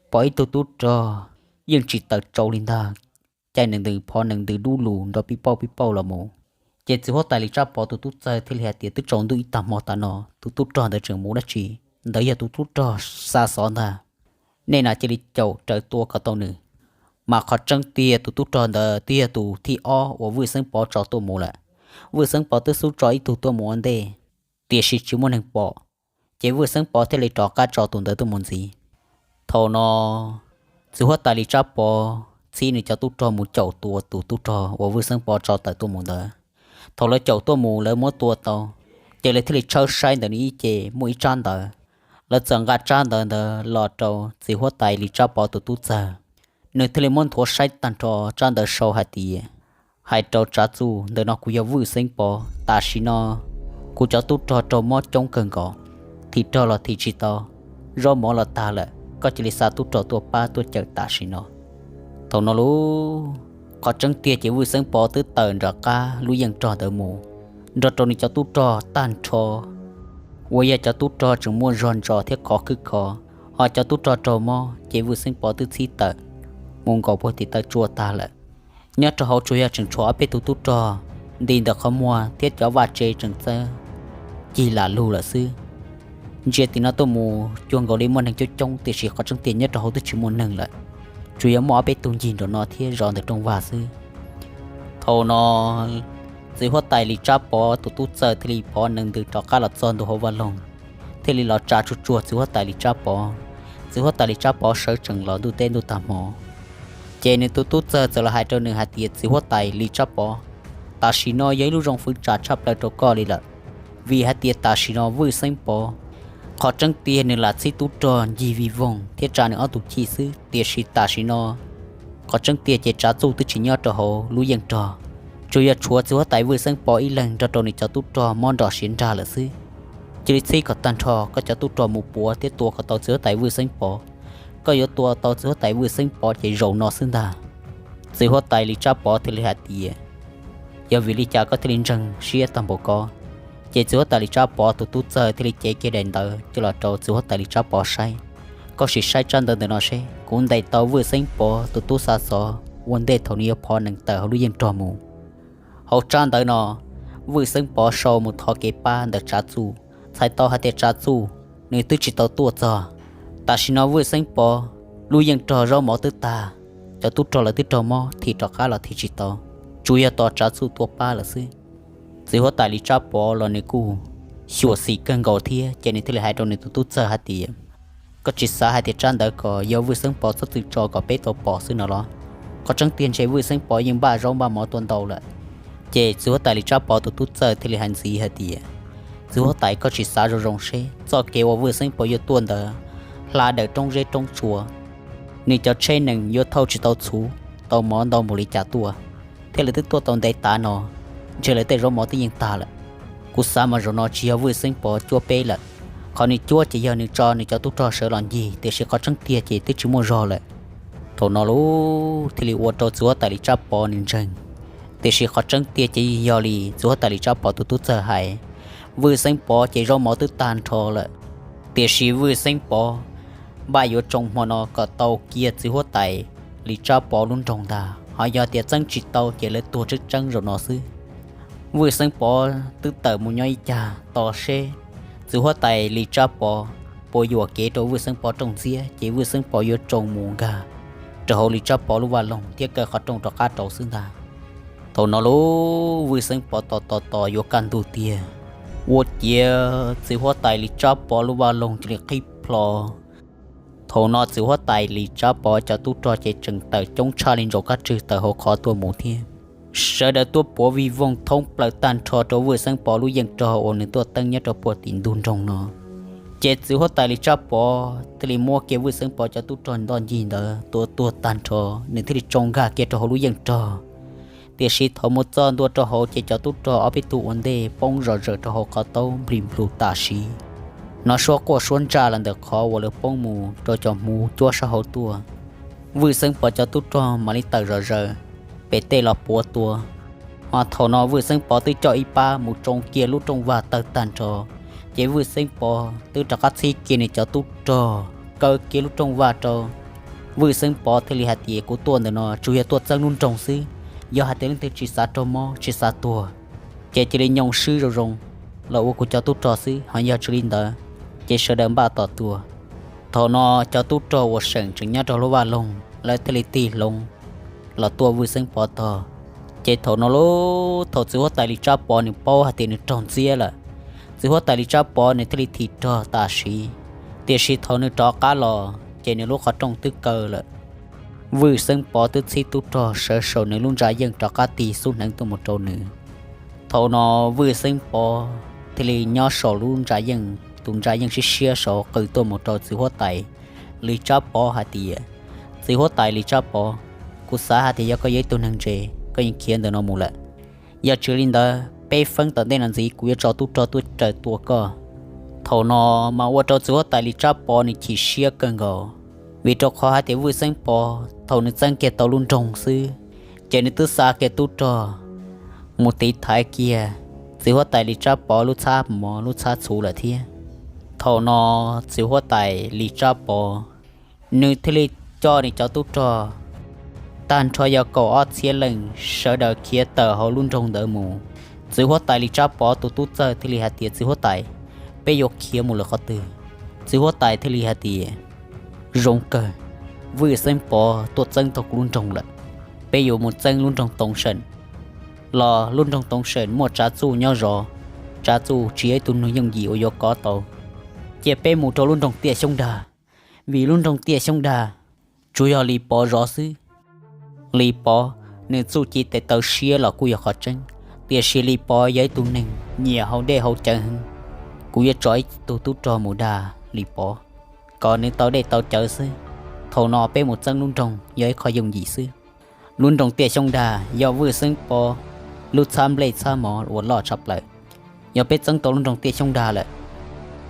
pom ib tug tub rog yeej tsis tawm tsau li ntag, caij nees ntws phov nees ntws dub lug nrov pib pauj pib pauj los mus. Ces txiv huab tais Lis Tsab Pov tus tub txawg thiaj li hais tias, twb tsaus ntuj ib tag hmo tas no tus tub rog ntawd tseem mus dab tsi? Ntawd yog tus tub rog xa xov ntag, nej na cia li caum raws tua kom tau nws. Mas qhov tseeb tiag tus tub rog ntawd twb yog tus thib ob uas Vwj Xeeb Pov tso tuaj mus lawm. Vwj Xeeb Pov twb xub tso ib tug tuaj mus ua ntej, tiam sis tsis muaj neeg pom, ces Vwj Xeeb Pov thiaj li rov qab tso tus ntawd tuaj mus ntxiv. Thaum no txiv huab tais Lis Tsab Pov txhib nws cov tub rog mus caum tua tus tub rog uas Vwj Xeeb Pov tso tawm tuaj mus ntawd. Thaum lawv caum tuaj mus lawv muab tua tau, ces lawv thiaj li tshawb saib ntawm nws ib ce muaj ib tsab ntawv. Lawv txawm nqa tsab ntawv ntawd los rau txiv huab tais Lis Tsab Pov tus tub txawg, nws thiaj li muab nthuav saib tag nrho tsab ntawv sau hais tias, hais rau Tsav Txuj, ntawm no kuv yog Vwj Xeeb Pov, tam sim no kuv cov tub rog raug mob coob kawg nkaus, thim rog los thim tsis tau, zaub mov los tag lawm, koj cia li xa tub rog tuaj pab tuaj cawm tam sim no. Thaum no lauj, qhov tseeb tiag ces Vwj Xeeb Pov twb tawm nram qab lub yeej rog ntawd mus nrog rau nws cov tub rog tag nrho uas yog cov tub rog tseem muaj zog ntsos thiab khov khwb khov, ho cov tub rog raug mob ces Vwj Xeeb Pov twb txhib tawm mus nkaum puag tim taw tsua tag lawm. Nyob rau hauv tsuas yog tseem tshuav ob peb tug tub rog nti ntawm qhov muag thiab cov vaj tse tseem txawb cig lam lug lawm xwb. Ntsia tim no tuaj mus cuag nkaus li muaj neeg coob coob, tiam sis qhov tseeb tiag nyob rau hauv twb tsis muaj neeg lawm, tsuas yog muaj ob peb tug ncig nraum no thiab zov ntawm rooj vag xwb. Thaum no txiv huab tais Lis Tsab Pov tus tub txawg thiaj li phov nees ntws rov qab los txog ntua hauv vaj loog, thiaj li los tsa tsuag tsuag txiv huab tais Lis Tsab Pov. Txiv huab tais Lis Tsab Pov sawv tsees los ntuj teb ntuj tag hmo, ces nws tus tub txawg txawm los hais rau nws hais tias, txiv huab tais Lis Tsab Pov, tam sim no yog ib lub zoo fwv tsam tshaj plaws rau koj li lawm, vim hais tias tam sim no Vwj Xeeb Pov qhov tseeb tiag nws lam txhib tub rog ncig vij voog thiab tsa nws ob tug chij xwb, tiam sis tam sim no qhov tseeb tiag ces Tsav Txuj twb tsis nyob rau hauv lub yeej rog, tsuas yog tshuav txiv huab tais Vwj Xeeb Pov ib leeg nrog rau nws cov tub rog mob nrog siav nrag lawm xwb. Cia li txhib kom tag nrho koj cov tub rog mus puav thiab tua kom tau txiv huab tais Vwj Xeeb Pov. Koj yuav tua tau txiv huab tais Vwj Xeeb Pov ces zaum no xwb ntag. Txiv huab tais Lis Tsab Pov thiaj li hais tias, yog vim li cas koj thiaj li ntseeg siab tag npaum ko? Ces txiv huab tais Lis Tsab Pov tus tub txawg thiaj li cev kiag daim ntawv coj los rau txiv huab tais Lis Tsab Pov saib. Koj sim saib tsab ntawv ntawm no seb, kuv ntes tau Vwj Xeeb Pov tus tub xa xov ua ntej thaum nws yuav phov nees tawm hauv lub yeej rog mus. Hauv tsab ntawv no, Vwj Xeeb Pov sau mus thov kev pab ntawm Tsav Txuj, txhais tau hais tias Tsav Txuj nws twb tsis tau tuaj txog. Tam sim no Vwj Xeeb Pov lub yeej rog zaub mov twb tag, cov tub rog lawv twb raug mob thim rov qab los thim tsis tau, tsuas yog tos Tsav Txuj tuaj pab lawm xwb. Txiv huab tais Lis Tsab Pov los nws kuj xyuam xim kawg nkaus thiab, ces nws thiaj li hais rau nws tus tub txawg hais tias, koj tsis xav hais tias tsab ntawv ko yog Vwj Xeeb Pov txhob txwm tso kom peb tau pom xwb no los? Qhov tseeb tiag ntshe Vwj Xeeb Pov yeej npaj zaub npaj mov tua ntau lawm. Ces txiv huab tais Lis Tsab Pov tus tub txawg thiaj li hais ntxiv hais tias, txiv huab tais, koj tsis xav zoo zoo seb txoj kev uas Vwj Xeeb Pov yuav tuaj ntawd hla dawm roob zeb roob tsua, nws cov tsheb nees yuav thauj tsis tau txhuv tau mov ntau npaum li cas tuaj, thiab lawv twb tuaj tau ntev tav no, ntshe lawv tej zaub mov twb yeej tag lawm. Kuv xav mas zaum no tsis yog Vwj Xeeb Pov cuab peb lawm, qhov nws cuab ces yog nws tso nws cov tub rog sawv los ncig, tiam sis qhov tseeb tiag ces twb tsis muaj zog lawm. Thaum no lauj, thiaj li ua rau txiv huab tais Lis Tsab Pov nws ntseeg, tiam sis qhov tseeb tiag ces yog li txiv huab tais Lis Tsab Pov tus tub txawg hais, Vwj Xeeb Pov ces zaub mov twb tag nrho lawm, tiam sis Vwj Xeeb Pov npaj yuav tsoo hmo no kom tau kiag txiv huab tais Lis Tsab Pov lub nroog ntag, ho yog tias txeeb tsis tau ces lawv tuag tseeb tseeb zaum no xwb. Vwj Xeeb Pov twb tawm mus nyob ib cag tos seb txiv huab tais Lis Tsab Pov puas yuam kev rau Vwj Xeeb Pov rooj ntxiab, ces Vwj Xeeb Pov yuav tsoo mus nkag rau hauv Lis Tsab Pov lub vaj loog thiab kaw qhov rooj rov qab rau xwb ntag. Thaum no lauj, Vwj Xeeb Pov tos tos tos yuav kaj ntug tiag, ua ciav txiv huab tais Lis Tsab Pov lub vaj loog cia li qhib plho. Thaum no txiv huab tais Lis Tsab Pov cov tub rog ces tseem tawm coob tshaj li ntsaum kab tswg tawm hauv qhov tuaj mus thiab. Sawv daws tuaj puav vij voog thoob plaws tag nrho rau Vwj Xeeb Pov lub yeej rog uas nws tuaj teeb nyob rau puag tim ntug nroog no. Ces txiv huab tais Lis Tsab Pov thiaj li muab kiag Vwj Xeeb Pov cov tub rog ntoj ncig ntawd tua tuag tag nrho, nws thiaj li tsoo nkag kiag rau hauv lub yeej rog. Tiam sis thaum mus txog ntua rau hauv ces cov tub rog ob peb tug ua ntej poob zom zaws rau hauv qhov taub nplig nplug tam sim no, suab quaj suab ntsaj los ntawm qhov uas lawv poob mus rau cov hmuv cuab sab hauv tuaj. Vwj Xeeb Pov cov tub rog mam li tawm zom zaws pem tej los puav tua. Ho thaum no Vwj Xeeb Pov twb coj ib pab mus tsoo kiag lub rooj vag tawg tag nrho, ces Vwj Xeeb Pov twb rov qab txhib kiag nws cov tub rog kaw kiag lub rooj vag rau. Vwj Xeeb Pov thiaj li hais tias, kuv tuaj ntawm no tsuas yog tuaj txeeb lub nroog xwb, yog hais tias leej twg tsis xav raug mob tsis xav tuag, ces cia li nyoo swb zoo zoo los ua kuv cov tub rog xwb, ho yog tsis li ntawd ces sawv daws npaj tos tua. Thaum no cov tub rog uas seem tseem nyob rau lub vaj loog lawv thiaj li tig hloov los tuaj Vwj Xeeb Pov tog. Ces thaum no lub thaum txiv huab tais Lis Tsab Pov nws paub hais tias nws raug ntxiab lawm, txiv huab tais Lis Tsab Pov nws thiaj li thim rog tam sim, tiam sis thaum nws rov qab los ces nws lub qhov rooj twb kaw lawm. Vwj Xeeb Pov twb txhib tub rog sawv saum nws lub ntsa yeej rov qab tig xub hneev tuaj mus rau nws. Thaum no Vwj Xeeb Pov thiaj li nyob saum lub ntsa yeej, tus ntsa yeej siab siab saud qw tuaj mus rau txiv huab tais Lis Tsab Pov hais tias, txiv huab tais Lis Tsab Pov, kuv xav hais tias yog koj yog ib tug neeg ntse, koj yeej khiav ntawm no mus lawm. Yog tsis li ntawd peb feeb tom ntej no ntxiv kuv yuav tso tub rog tuaj raws tua koj. Thaum no mas ua rau txiv huab tais Lis Tsab Pov nws chim siab kawg nkaus, vim rau qhov hais tias Vwj Xeeb Pov thaum nws txeeb kiag tau lub nroog xwb, ces nws twb xa kiag tub rog mus tiv thaiv kiag txiv huab tais Lis Tsab Pov lub txhab mov lub txhab txhuv lawm thiab. Thaum no txiv huab tais Lis Tsab Pov nws thiaj li coj nws cov tub rog tag nrho yog kaum ob txhiab leej sawv daws khiav tawm hauv lub nroog ntawd mus. Txiv huab tais Lis Tsab Pov tus tub txawj thiaj li hais tias, txiv huab tais, peb yuav khiav mus lawm qhov twg? Txiv huab tais thiaj li hais tias, zoo kawg, Vwj Xeeb Pov tuaj txeeb tau kuv lub nroog lawm, peb yuav mus txeeb lub nroog Toov Seem. Los lub nroog Toov Seem muaj Tsav Txuj nyob zov, Tsav Txuj tsis yog ib tug neeg yooj yim uas yuav kov tau. Cia peb mus rau lub nroog Tiaj Xyoob Dag, vim lub nroog Tiaj Xyoob Dag tsuas yog Lis Pov zov xwb. Lis Pov nws txuj ci tes taw siab los kuj yog qhov tseeb, tiam sis Lis Pov yog ib tug neeg nyiam haus dej haus cawv heev. Kuv yuav tso ib tug tub rog mus dag Lis Pov kom nws tau dej tau cawv xwb. Thaum no peb mus txeeb lub nroog yog ib qho yooj yim xwb. Lub nroog Tiaj Xyoob Dag yog Vwj Xeeb Pov lub txhab nplej txhab mov uas loj tshaj plaws. Yog peb txeeb tau lub nroog Tiaj Xyoob Dag lawm,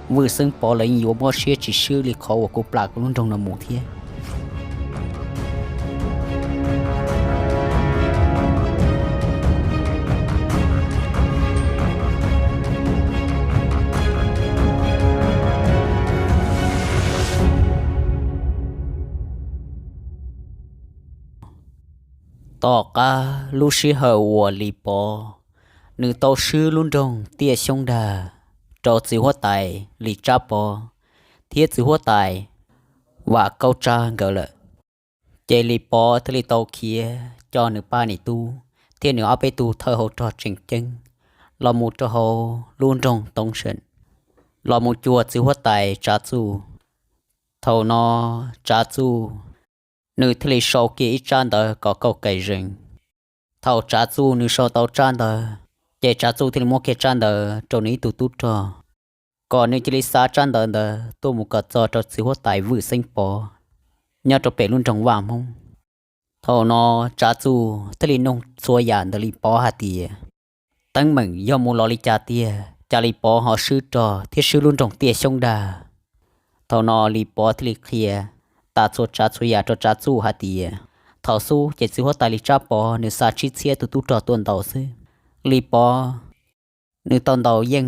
Vwj Xeeb Pov lawv yeej yuav mob siab tsis swb li qhov uas kuv plam kuv lub nroog no mus thiab. Tom qab lub sij hawm uas Lis Pov nws tau swb lub nroog Tiaj Xyoob Dag rau txiv huab tais Lis Tsab Pov thiab txiv huab tais Vam Kaub Tsab nkawd lawm, ces Lis Pov thiaj li tau khiav coj nws pab niam tub thiab nws ob peb tug thawj hauv rog tseem ceeb los mus rau hauv lub nroog Toov Seem, los mus cuag txiv huab tais Tsav Txuj. Thaum no Tsav Txuj nws thiaj li sau kiag ib tsab ntawv kom kauj kais zees. Thaum Tsav Txuj nws sau tau tsab ntawv, ces Tsav Txuj thiaj li muab kiag tsab ntawv rau nws ib tug tub rog, kom nws cia li xa tsab ntawv ntawd tuaj mus kom txog rau txiv huab tais Vwj Xeeb Pov nyob rau pem lub nroog Vaj Hmoob. Thaum no Tsav Txuj thiaj li nug txhua yam ntawm Lis Pov hais tias, teeb meem yog mus los li cas tiag, cas Lis Pov ho swb rog thiab swb lub nroog Tiaj Xyoob Dag? Thaum no Lis Pov thiaj li qhia tas txhua tsav txhua yam rau Tsav Txuj hais tias, thaum xub ces txiv huab tais Lis Tsab Pov nws xa tsib txhiab tus tub rog tuaj ntaus xwb. Lis Pov nws tau ntaus yeej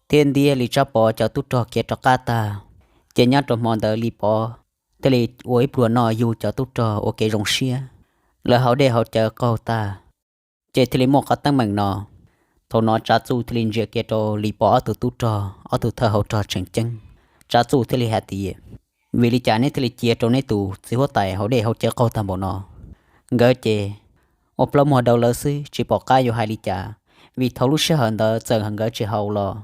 thiab ntiab Lis Tsab Pov cov tub rog khiav rov qab tag, ces nyob rau hmo ntawd Lis Pov thiaj li ua ib pluag noj yug cov tub rog ua kev zoo siab, lawv haus dej haus cawv qaug tag, ces thiaj li muaj qhov teeb meem no. Thaum no Tsav Txuj thiaj li ntsia kiag rau Lis Pov ob tug tub rog ob tug thawj hauv rog tseem ceeb, Tsav Txuj thiaj li hais tias, vim li cas neb thiaj li cia rau neb tus txiv huab tais haus dej haus cawv qaug tag npaum no? Nkawd ces ua plaub muag daus lawv xwb tsis pom qab yuav hais li cas, vim thaum lub sij hawm ntawd txawm nkawd tsis haus los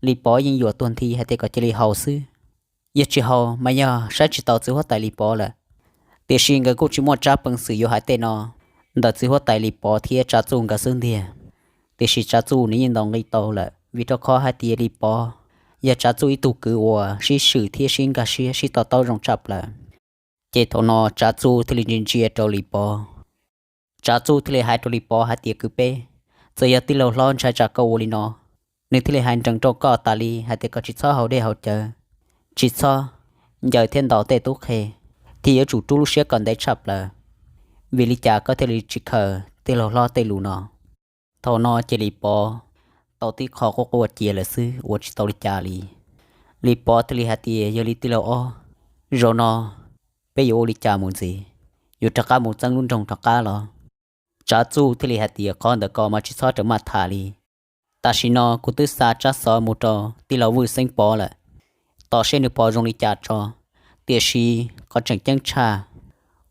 Lis Pov yeej yuam tuag nthi hais tias kom cia li haus xwb. Yog tsis haus mas yog saib tsis taus txiv huab tais Lis Pov lawm. Tiam sis nkawd kuj tsis muaj tsab peev xwm yuav hais tej no ntawm txiv huab tais Lis Pov thiab Tsav Txuj nkawd xwb ntiag. Tiam sis Tsav Txuj nws yeej ntaus nqi tau lawm vim rau qhov hais tias Lis Pov yog Tsav Txuj ib tug kwv uas sib swm thiab sib nkag siab sib to taub zoo tshaj plaws. Ces thaum no Tsav Txuj thiaj li ntsia ntsia rau Lis Pov. Tsav Txuj thiaj li hais rau Lis Pov hais tias, kwv peb, txawm yog tij laug hlob ntshai tsam koj ua li no, nws thiaj li hais nrees rau koj tas li hais tias koj tsis txhob haus dej haus cawv, tsis txhob ncaws thiab ntaus tej tub qhe, thiab yuav tsum rub lub siab kom ntev tshaj plaws. Vim li cas koj thiaj li tsis khaws tij laug hlob tej lus no? Thaum no ces Lis Pov tau tib qho quaj quaj cia lawm xwb, ua tsis tau li cas li. Lis Pov thiaj li hais tias, yog li tij laug ob, zaum no peb yuav ua li cas mus ntxiv? Yuav rov qab mus txeeb lub nroog rov qab los? Tsav Txuj thiaj li hais tias, qhov ntawd koj mas tsis txhob rawm maj tham li. Tam sim no kuv twb xa tsab xov mus rau tij laug Vwj Xeeb Pov lawm, tos seb nws pom zoo li cas tso. Tiam sis qhov tseem ceeb tshaj,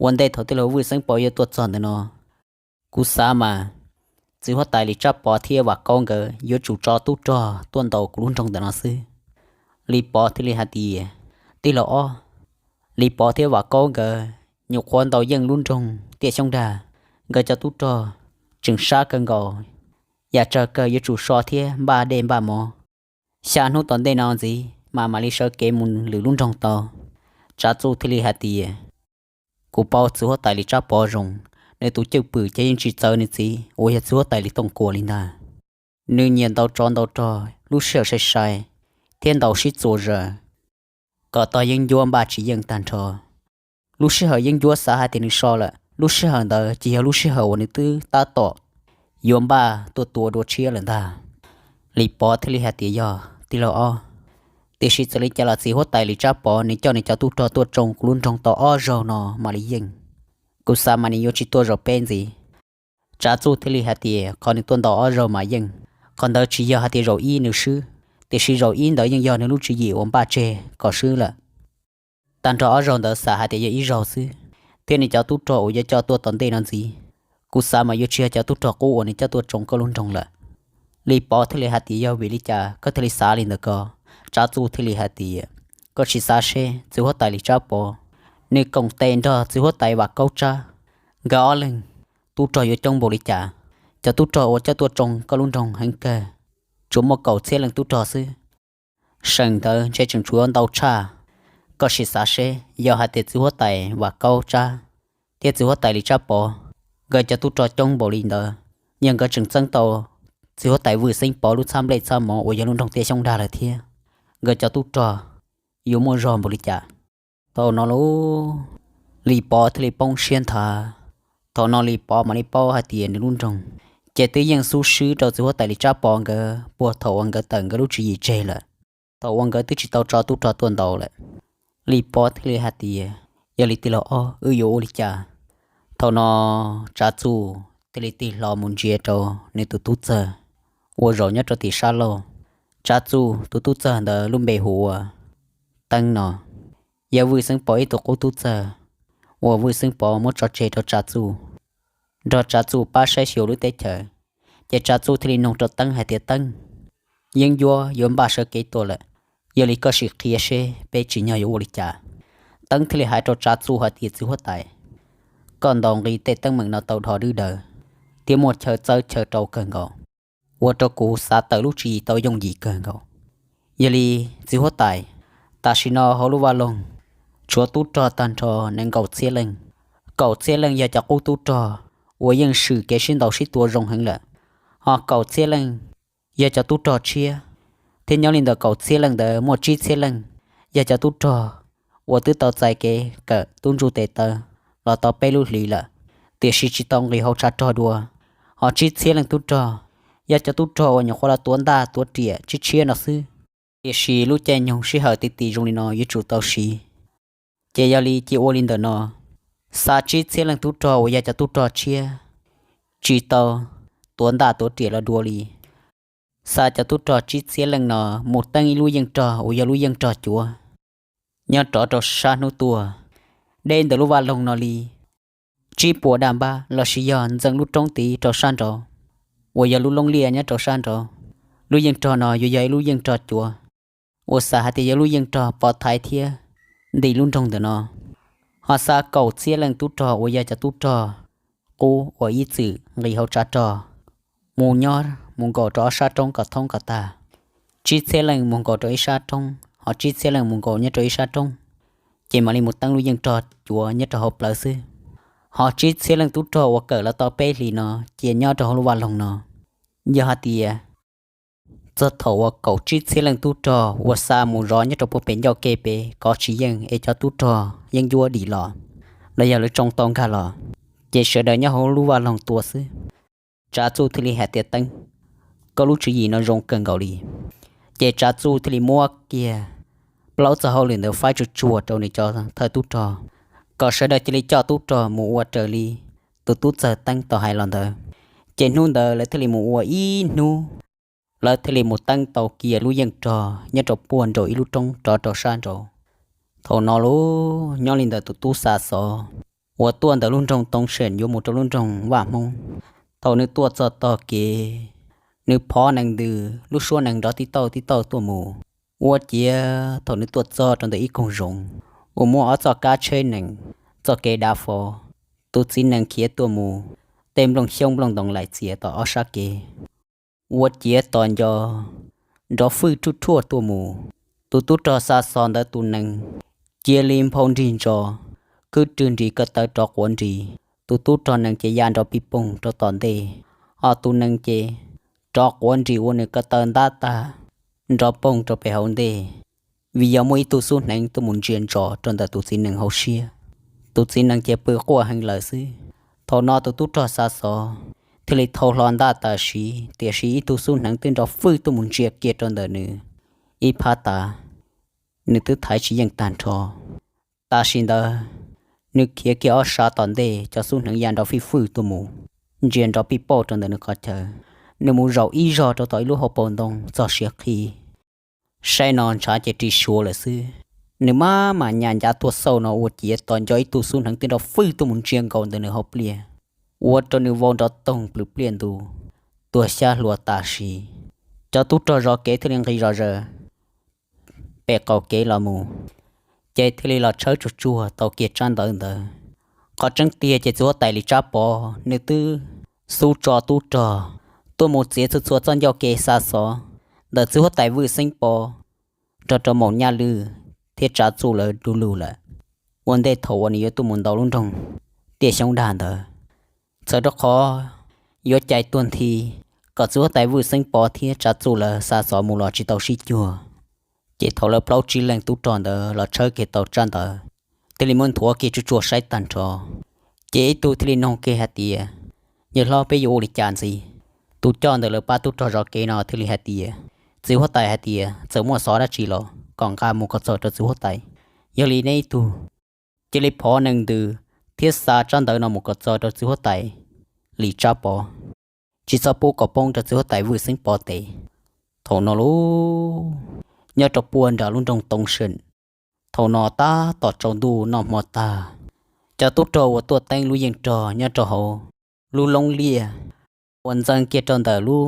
ua ntej thaum tij laug Vwj Xeeb Pov yuav tuaj txog ntawm no, kuv xav mas txiv huab tais Lis Tsab Pov thiab Vam Kaub nkawd yuav tsum tso tub rog tuaj ntaus kuv lub nroog ntawm no xwb. Lis Pov thiaj li hais tias, tij laug ob, Lis Pov thiab Vam Kaub nkawd nyuam qhuav ntaus yeej lub nroog Tiaj Xyoob Dag, nkawd cov tub rog tseem sab kawg nkaus, yam tsawg kawg yuav tsum so thiab npaj dej npaj mov. Xya hnub tom ntej no ntxiv mas mam li sawv kev mus lwm lub nroog tau. Tsav Txuj thiaj li hais tias, kuv paub txiv huab tais Lis Tsab Pov zoo, nws tus cwj pwm ces yeej tsis txawv nws txiv uas yog txiv huab tais Lis Tooj Kuam li ntag. Nws nyiam ntaus tsov ntaus rog lub sij hawm sai sai thiab ntaus sib txuas zaws, kom tog yeeb ncuab npaj tsis yeej tag nrho. Lub sij hawm yeeb ncuab xav hais tias nws so lawm, lub sij hawm ntawd ces yog lub sij hawm uas nws twb tab tom yuav npaj tuaj tua dua tshiab lawm ntag. Lis Pov thiaj li hais tias, yog tij laug ob, tiam sis txawm li cas los txiv huab tais Lis Tsab Pov nws coj nws cov tub rog tuaj tsoo kuv lub nroog tau ob zaug no mam li yeej. Kuv xav mas nws yuav tsis tuaj zaum peb ntxiv. Tsav Txuj thiaj li hais tias, qhov nws tuaj ntaus ob zaug mas yeej, qhov ntawd tsis yog hais tias zaum ib nws swb, tiam sis zaum ib ntawd yeej yog nws lub tswv yim uas npaj tseg kom swb lawm. Tag nrho ob zaug ntawd xav hais tias yog ib zaug xwb, thiab nws cov tub rog uas yuav coj tuaj tom ntej no ntxiv, kuv xav mas yuav tsis yog cov tub rog qub uas nws coj tuaj tsoo koj lub nroog lawm. Lis Pov thiaj li hais tias, yog vim li cas koj thiaj li xav li ntawd ko? Tsav Txuj thiaj li hais tias, koj sim xav seb txiv huab tais Lis Tsab Pov, nws koom tes nrog txiv huab tais Vam Kaub Tsab, nkawd ob leeg tub rog yuav coob npaum li cas. Cov tub rog uas coj tuaj tsoo koj lub nroog heev kawg, tsuas muaj kaum txhiab leej tub rog xwb. Seem ntawd ntshe tseem tshuav ntau tshaj. Koj sim xav seb, yog hais tias txiv huab tais Vam Kaub Tsab thiab txiv huab tais Lis Tsab Pov, nkawd cov tub rog coob npaum li ntawd, yog nkawd tseem txeeb tau txiv huab tais Vwj Xeeb Pov lub txhab nplej txhab mov uas yog lub nroog Tiaj Xyoob Dag lawm thiab, nkawd cov tub rog yuav muaj zog npaum li cas? Thaum no lauj, Lis Pov thiaj li poob siab nthav. Thaum no Lis Pov mam li paub hais tias nws lub nroog ces twb yeej xub swb rau txiv huab tais Lis Tsab Pov nkawd puag thaum uas nkawd tawm nkawd lub tswv yim tseg lawm, thaum uas nkawd twb tsis tau tso tub rog tuaj ntaus lawm. Lis Pov thiaj li hais tias, yog li tij laug ob, wb yuav ua li cas? Thaum no Tsav Txuj thiaj li tig hlo mus ntsia rau nws tus tub txawg uas zaum nyob rau tim sab laug. Tsav Txuj tus tub txawg ntawd lub npe hu ua Teeb no, yog Vwj Xeeb Pov ib tug qub tub txawg uas Vwj Xeeb Pov muab tso tseg rau Tsav Txuj, nrog Tsav Txuj pab saib xyuas lub teb chaws. Ces Tsav Txuj thiaj li nug rau Teeb hais tias, Teeb, yeeb ncuab yuav npaj sawv kev tuaj lawm, yog li koj sim qhia seb peb tsim nyog yuav ua li cas. Teeb thiaj li hais rau Tsav Txuj hais tias, txiv huab tais, koj ntaus nqi tej teeb meem no tau dhos dwb daws thiab muaj chaw txawb chaw rau kawg nkaus, ua rau kuv xav tawm lub tswv yim tau yooj yim kawg nkaus. Yog li, txiv huab tais, tam sim no hauv lub vaj loog tshuav tub rog tag nrho nees nkaum txhiab leej. Kaum txhiab leej yog cov qub tub rog uas yeej swm kev sib ntaus sib tua zoo heev lawm, ho kaum txhiab leej yog cov tub rog tshiab, thiab nyob li ntawm kaum txhiab leej ntawd muaj tsib txhiab leej yog cov tub rog uas twb tau txais kev kawm tub ntsuj tes taw los tau peb lub hlis lawm, tiam sis tsis tau nqis hauv tshav rog dua. Ho tsib txhiab leej tub rog yog cov tub rog uas nyuam qhuav los tuav ntaj tuav riam tshiab tshiab no xwb, tiam sis lub caij nyoog sij hawm ti ti zoo li no yuav tsum tau siv. Ces yog li cia ua li ntawm no, xa tsib txhiab leej tub rog uas yog cov tub rog tshiab tsis tau tuav ntaj tuav riam los dua li, xa cov tub rog tsib txhiab leej no mus teeb ib lub yeej rog uas yog lub yeej rog cuav nyob rov rau sab hnub tuaj, deb ntawm lub vaj loog no li tsib puas daj npab lossis yog ntxeev lub roob tid rau sab nraud, uas yog lub loob liaj nyob rau sab nraud. Lub yeej rog no yuav yog ib lub yeej rog cuav uas xav hais tias yog lub yeej rog pov thaiv thiab nti lub nroog ntawm no. Ho xa kaum txhiab leej tub rog uas yog cov tub rog qub uas ib txwm nqis hauv tshav rog mus nyob mus nkaum rau ob sab roob kom thoob kom tag. Tsib txhiab leej mus nkaum rau ib sab roob, ho tsib txhiab leej mus nkaum nyob rau ib sab roob, ces mam li mus teeb lub yeej rog cuav nyob rau hauv plawv xwb. Ho tsib txhiab leej tub rog uas kawm los tau peb hlis no cia nyob rau hauv lub vaj loog no. Yog hais tias txog thaum uas kaum tsib txhiab leej tub rog uas xa mus zov nyob rau puag pem ncauj ke pem kov tsis yeej es cov tub rog yeeb ncuab dim los, los yog lawv tsoo tau nkag los, Ces sawv daws nyob hauv lub vaj loog tua xwb. Tsav Txuj thiaj li hais tias, Teeb, koj lub tswv yim no zoo kawg nkaus li. Ces Tsav Txuj thiaj li muab kiag plaub txoj hauj lwm ntawd faib tsuag tsuag rau nws cov thawj tub rog, kom sawv daws cia li coj tub rog mus ua raws li tus tub txawg Teeb tau hais los ntawd. Ces hnub ntawd lawv thiaj li mus ua ib hnub, lawv thiaj li mus teeb tau kiag lub yeej rog nyob rau puag nraum ib lub roob rov rau sab nraud. Thaum no lauj, nyob li ntawd tus tub xa xov uas tuaj ntawm lub nroog Toov Seem yuav mus rau lub nroog Vaj Hmoob, thaum nws tuaj txog tog kev, nws phov nees ntws lub suab nees nrov tib tauj tib tauj tuaj mus. Ua ciav thaum nws tuaj txog rau ntawm ib koog zoov uas muaj ob txoj kab tsheb nees, txoj kev dav fo, tus txiv nees khiav tuaj mus, tej nplooj xyoob nplooj ntoos laim txias tom ob sab kev. Ua ciav tos nco nrov fwj ruaj ruaj tuaj mus. Tus tub rog xa xov ntawd tus nees cia li nphau nrig ntso, khwb rwg nris ko taw rov quav nris. Tus tub rog nees ces ya nrov pij poog rau tom ntej, ho tus nees ces rov quav nris ua nws ko taw ntab tag, nrov poog rau pem hauv ntej, vim yog muaj ib tug xub hneev tuaj mus ntsia ntsos rau ntawm tus txiv nees hauv siab. Tus txiv nees ces pw quaj heev lawm xwb. Thaum no tus tub rog xa xov thiaj li thau hlo ntaj tas siv, tiam sis ib tug xub hneev twb nrov fwj tuaj mus ntsia kiag rau ntawm nws ib phab tav, nws twb thaiv tsis yeej tag nrho. Tam sim ntawd, nws khiav kiag ob sab tom ntej, cov xub hneev ya nrov fij fwj tuaj mus, ntsia nrov pij pauj rau ntawm nws qhov chaw. Nws mus zaum ib zog rau tom ib lub hauv paus ntoo txog siav qhi, saib no ntshav ces ris suav lawm xwb. Nws maj mam nyas ncav tuaj xauj no ua ciav tos nco ib tug xub hneev twb nrov fwj tuaj mus ntsia nkaus ntawm nws hauv pliaj, ua rau nws vau nrov toog plws pliaj ntu, tuag xyab hluas tam sim. Cov tub rog zov kev thiaj li nqis zom zaws pem qaum kev los mus, ces thiaj li los tshawb tsuag tsuag tau kiag tsab ntawv ntawd. Qhov tseeb tiag ces txiv huab tais Lis Tsab Pov nws twb xub tso tub rog tuaj mus txiav txhua txhua txoj ncauj kev xa xov ntawm txiv huab tais Vwj Xeeb Pov nrog rau Maum Nyaj Lwj thiab Tsav Txuj lawv du lug lawm, ua ntej thaum uas nws yuav tuaj mus ntaus lub nroog Tiaj Xyoob Dag ntawd. Txawm rau qhov yuav cais tuag nthi kom txiv huab tais Vwj Xeeb Pov thiab Tsav Txuj lawv xa xov mus los tsis tau sib cuag, ces thaum lawv plaub tsib leeg tub rog ntawd los tshawb kiag tau tsab ntawv, thiaj li muab nthuav kiag tsuag tsuag saib tag nrho. Ces ib tug thiaj li noog kiag hais tias, Yawg hlob, peb yuav ua li cas ntxiv? Tus coj ntawm lawv pab tub rog zov kev no thiaj li hais tias, Txiv huab tais hais tias txawm muaj xov dab tsi los kom nqa mus kom txog rau txiv huab tais. Yog li neb ib tug cia li phov nees ntws thiab xa tsab ntawv no mus kom txog rau txiv huab tais Lis Tsab Pov, tsis txhob pub kom poob rau txiv huab tais Vwj Xeeb Pov tes. Thaum no lauj, nyob rau puag nram lub nroog Toov Seem, thaum no tab tom tsaus ntuj noj hmo tag, cov tub rog uas tuaj teeb lub yeej rog nyob rau hauv lub loob liaj uas ntxeev kiag rau ntawm lub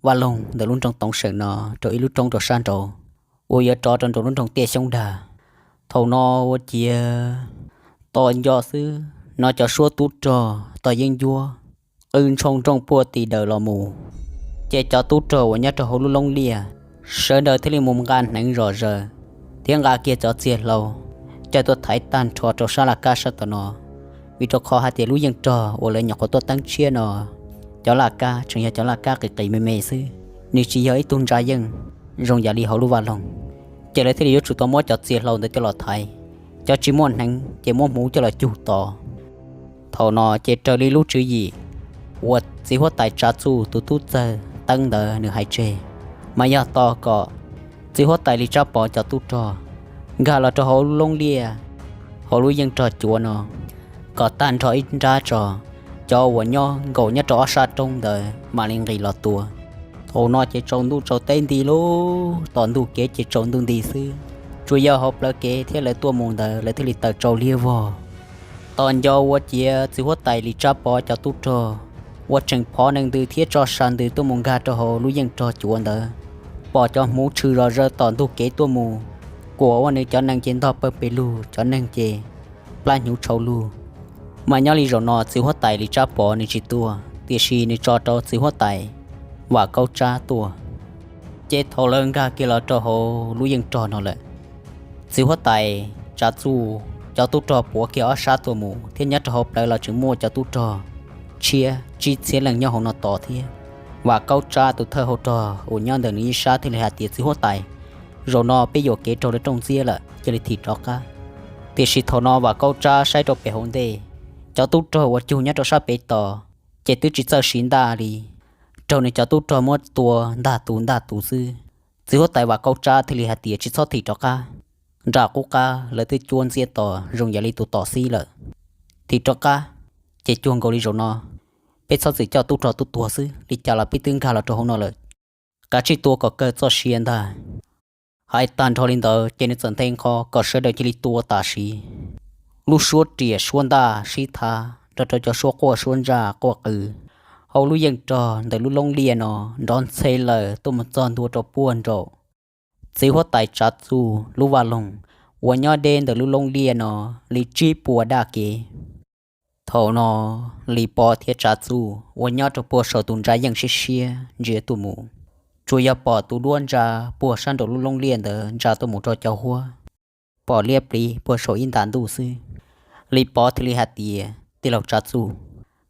vaj loog ntawm lub nroog Toov Seem no rau ib lub roob rau sab nraud uas yuav rov rau nraum lub nroog Tiaj Xyoob Dag. Thaum no ua ciav tos nco xwb no cov suab tub rog tog yeeb ncuab qw ntshoo nrooj puag tim dawm los mus, ces cov tub rog uas nyob rau hauv lub loob liaj sawv daws thiaj li mus nqa hneev zom zaws thiab nqa kiag cov txiag hlau coj tuaj thaiv tag nrho rau sab laj kab sab tom no, vim rau qhov hais tias lub yeej rog uas lawv nyuam qhuav tuaj teeb tshiab no, cov laj kab tseem yog cov laj kab qis qis me me xwb, nws tsis yog ib tug ntsa yeej zoo yam li hauv lub vaj loog. Ces lawv thiaj li yuav tsum tau muab cov txiag hlau ntawd coj los thaiv, cov tsis muaj hneev ces muab hmuv coj los cug tod. Thaum no ces raws li lub tswv yim uas txiv huab tais Tsav Txuj tus tub txawg teeb ntawd nws hais tseg, mas yog tos kom txiv huab tais Lis Tsab Pov cov tub rog nkag los rau hauv lub loob liaj, hauv lub yeej rog cuav no, kom tag nrho ib nrab tso, cov uas nyob nkaum nyob rau ob sab roob ntawd mam li nqis los tua. Thaum no ces tsaus ntuj tsaus teb nti lauj, tom ntug kev ces tsaus ntuj nti xwb, tsuas yog hauv plawv kev thiab lawv tuaj mus ntawd lawv thiaj li tawm tsau liab vog. Tos nco ua ciav txiv huab tais Lis Tsab Pov cov tub rog uas tseem phov nees ntws thiab tso sa ntws tuaj mus nkag rau hauv lub yeej rog cuav ntawd, pom cov hmuv tshwm zom zaws tom ntug kev tuaj mus, kuam ua nws cov nees ces ntog pawg pes lug, cov neeg ces plab hnyuv tshau lug. Mas nyob li zaum no txiv huab tais Lis Tsab Pov nws tsis tuaj, tiam sis nws tso rau txiv huab tais Vam Kaub Tsab tuaj. Ces thaum lawv nkag kiag los rau hauv lub yeej rog no lawm, txiv huab tais Tsav Txuj cov tub rog puav kiag ob sab tuaj mus thiab nyob rau hauv plawv los tseem muaj cov tub rog tshiab tsib txhiab leej nyob hauv no tod thiab. Vam Kaub Tsab tus thawj hauv rog uas nyob ntawm nws ib sab thiaj li hais tias, Txiv huab tais, zaum no peb yuam kev raug lawv rooj ntxiab lawm, cia li thim rov qab. Tiam sis thaum no Vam Kaub Tsab saib rau pem hauv ntej, Cov tub rog uas cug nyob rau sab pem tos ces twb tsis txawj siv ntaj li, raug nws cov tub rog muab tua ntag tus ntag tus xwb. Txiv huab tais Vam Kaub Tsab thiaj li hais tias, Tsis txhob thim rov qab, nram qub qab lawv twb cuab ntxiab tos zoo yam li tus tom xib lawm. Thim rov qab ces cuag nkaus li zaum no peb txhob txwm coj tub rog tuaj tuag xwb, li cas los peb twb nkag los rau hauv no lawm. Kav tsij tua kom kawg txoj sia ntag. Hais tag nrho li ntawd ces nws txawm nthe nqho kom sawv daws cia li tua tam sim. Lub suab riam suab ntaj sib thav nrog rau cov suab quaj suab ntsaj quaj qw hauv lub yeej rog ntawm lub loob liaj no nrov ntxhe lawm tuaj mus txog ntua rau puag nraum txiv huab tais Tsav Txuj lub vaj loog uas nyob deb ntawm lub loob liaj no li tsib puas daj kev. Thaum no Lis Pov thiab Tsav Txuj uas nyob rau puag saum tus ntsa yeej siab siab ntsia tuaj mus, tsuas yog pom tus duab ntsa puag sab nraum lub loob liaj ntawd ntsa tuaj mus rau cov huab, pom liab pliv puag saum ib nta ntuj xwb. Lis Pov thiaj li hais tias, Tij laug Tsav Txuj,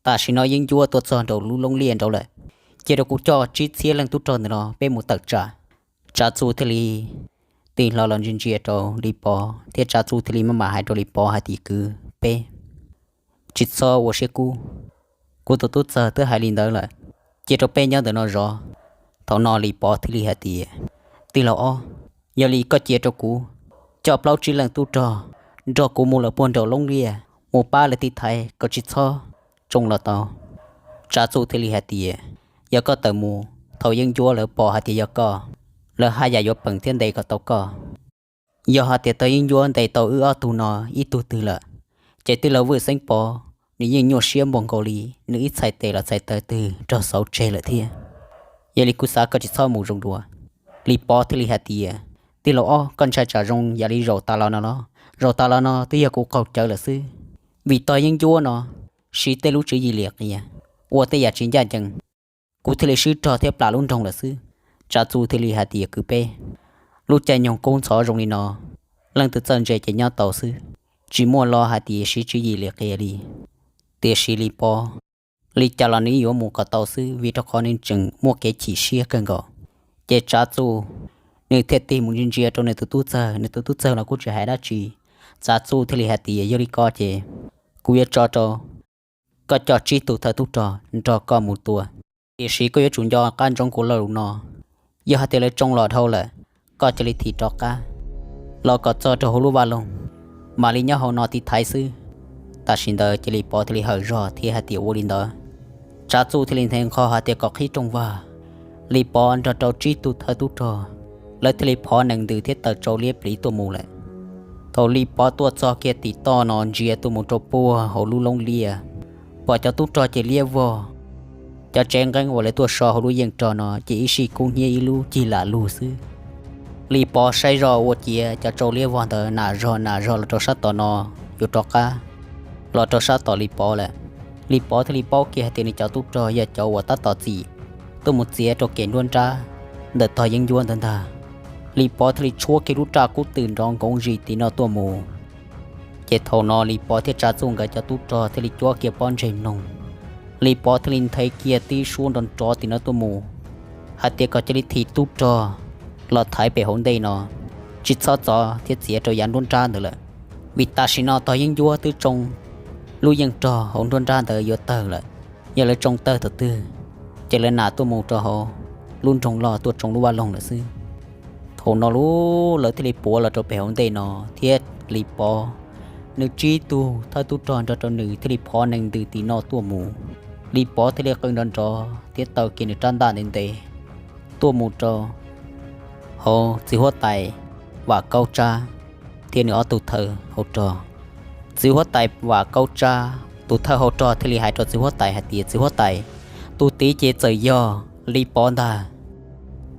tam sim no yeeb ncuab tuaj txog nraum lub loob liaj nraud lawm, cia rau kuv coj tsib txhiab leej tub rog ntawm no peb mus tawm tsam. Tsav Txuj thiaj li tig hlo los ntsia ntsia rau Lis Pov thiab Tsav Txuj thiaj li maj mam hais rau Lis Pov hais tias, Kwv peb, tsis txhob ua siab kub, kuv tus tub txawg twb hais li ntawd lawm, cia rau peb nyob ntawm no zov. Thaum no Lis Pov thiaj li hais tias, Tij laug Ob, yog li koj cia rau kuv coj plaub tsib leej tub rog nrog kuv mus lawm puag nraum loob liaj mus pab lawv tiv thaiv kom tsis txhob tsoo los tau. Tsav Txuj thiaj li hais tias, Yog koj tawm mus, thaum yeeb ncuab lawv pom hais tias yog koj, lawv haj yam yuav peem thiab ntes kom tau koj. Yog hais tias tau yeeb ncuab ntes tau wb ob tug no ib tug twg lawm, ces tij laug Vwj Xeeb Pov nws yeej nyuaj siab npaum nkaus li nws ib txhais tes los txhais taw twg raug xauv tseg lawm thiab. Yog li kuv xav koj tsis txhob mus zoo dua. Lis Pov thiaj li hais tias, Tij laug Ob, koj ntshai tsam zoo yam li zaum tas los no los? Zaum tas los no twb yog kuv qaug cawv lawm xwb, vim tog yeeb ncuab no siv tej lub tswv yim liam qias, ua tej yam tsis ncaj ncees, kuv thiaj li swb rog thiab plam lub nroog lawm xwb. Tsav Txuj thiaj li hais tias, Kwv peb, lub caij nyoog kub ntxhov zoo li no, leej twg txawj ntse ces nyob tau xwb, tsis muaj lo hais tias siv tswv yim liam qias li. Tiam sis Lis Pov, li cas los nws yuav mus kom tau xwb, vim rau qhov nws tseem muaj kev chim siab kawg nkaus. Ces Tsav Txuj nws thiaj tig mus ntsia ntsia rau nws tus tub txawg, nws tus tub txawg los kuj tsis hais dab tsi. Tsav Txuj thiaj li hais tias, Yog li ko ces kuv yuav tso rau koj coj tsib tug thawj tub rog nrog koj mus tua, tiam sis koj yuav tsum nco qab ntsoov kuv lo lus no. Yog hais tias lawv tsoo los dhau lawm, koj cia li thim rov qab los kom txog rau hauv lub vaj loog, mam li nyob hauv no tiv thaiv xwb. Tam sim ntawd ces Lis Pov thiaj li hawm zog thiab hais tias ua li ntawd. Tsav Txuj thiaj li nthe nqho hais tias kom qhib rooj vag. Lis Pov nrog rau tsib tug thawj tub rog, lawv thiaj li phov nees ntws thiab taws tsau liab pliv tuaj mus lawm. Thaum Lis Pov tuaj txog kiag tim toj no ntsia tuaj mus rau puag hauv lub loob liaj, pom cov tub rog ces liab vog. Cov tsev nqeeb uas lawv tuaj so hauv lub yeej rog no ces ib sij kub hnyiab ib lub cig lam lug xwb. Lis Pov saib zoj ua ciav cov tsau liab vog ntawd nam zog nam zog los rau sab tom no, yuav rov qab los rau sab tom Lis Pov lawm. Lis Pov thiaj li paub kiag hais tias nws cov tub rog yog cov uas tab tom txim tuaj mus txiav rau kev nruab nrab ntawm tog yeeb ncuab ntawd ntag. Lis Pov thiaj li tshuab kiag lub raj kub twm nrov nkoov zis tim no tuaj mus. Ces thaum no Lis Pov thiab Tsav Txuj nkawd cov tub rog thiaj li cuab kiag pob ntseg mloog. Lis Pov thiaj li nthe kiag tib suab nrov nrov tim no tuaj mus, hais tias kom cia li thim tub rog los thaiv pem hauv ntej no, tsis txhob txov thiab txiav rau yav nruab nrab ntawd lawm, vim tam sim no tog yeeb ncuab twb tsoo lub yeej rog hauv nruab nrab ntawd yuav tawg lawm. Yog lawv tsoo tawg thaum twg, ces lawv nam tuaj mus rau hauv lub nroog loj tuaj tsoo lub vaj loog lawm xwb. Thaum no lub lawv thiaj li puav los rau pem hauv ntej no, thiab Lis Pov nws tsib tug thawj tub rog nrog rau nws thiaj li phov nees ntws tim no tuaj mus. Lis Pov thiaj li qw nrov nrov thiab taw kiag nws rab ntaj ntev ntev tuaj mus rau hauv txiv huab tais Vam Kaub Tsab thiab nws ob tug thawj hauv rog. Txiv huab tais Vam Kaub Tsab tus thawj hauv rog thiaj li hais rau txiv huab tais hais tias, Txiv huab tais, tus tid ces txawm yog Lis Pov ntag.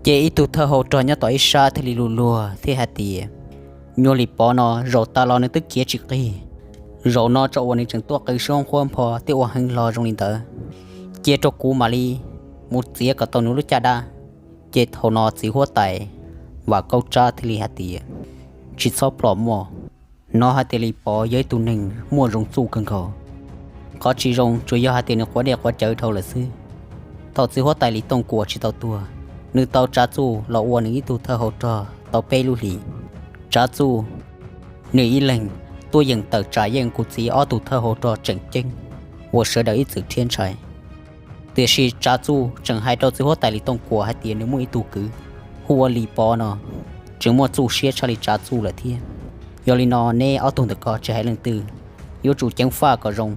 Ces ib tug thawj hauv rog nyob tom ib sab thiaj li luag luag thiab hais tias, Nyuag Lis Pov no zaum tas los nws twb khiav tsis qig, zaum no tso uas nws tseem tuaj qw sub qhuab npho thiab ua heev hlo zoo li ntawd, cia rau kuv mam li mus txiav kom tau nws lub caj dab. Ces thaum no txiv huab tais Vam Kaub Tsab thiaj li hais tias, Tsis txhob plom moj, hnov hais tias Lis Pov yog ib tug neeg muaj zoo txuj kawg nkaus. Qhov tsis zoo tsuas yog hais tias nws quav dej quav cawv dhau lawm xwb. Thaum txiv huab tais Lis Tooj Kuam tsis tau tuag, nws tau Tsav Txuj los ua nws ib tug thawj hauv rog tau peb lub hlis. Tsav Txuj nws ib leeg tuaj yeem tawm tsam yeej kuv txiv ob tug thawj hauv rog tseem ceeb uas sawv daws ib txwm rhiab ntshai. Tiam sis Tsav Txuj tseem hais rau txiv huab tais Lis Tooj Kuam hais tias nws muaj ib tug kwv hu ua Lis Pov no tseem muaj txuj siab tshaj li Tsav Txuj lawm thiab. Yog li no neb ob tug ntawm ko tsis hais leej twg, yuav tsum ceev faj kom zoo.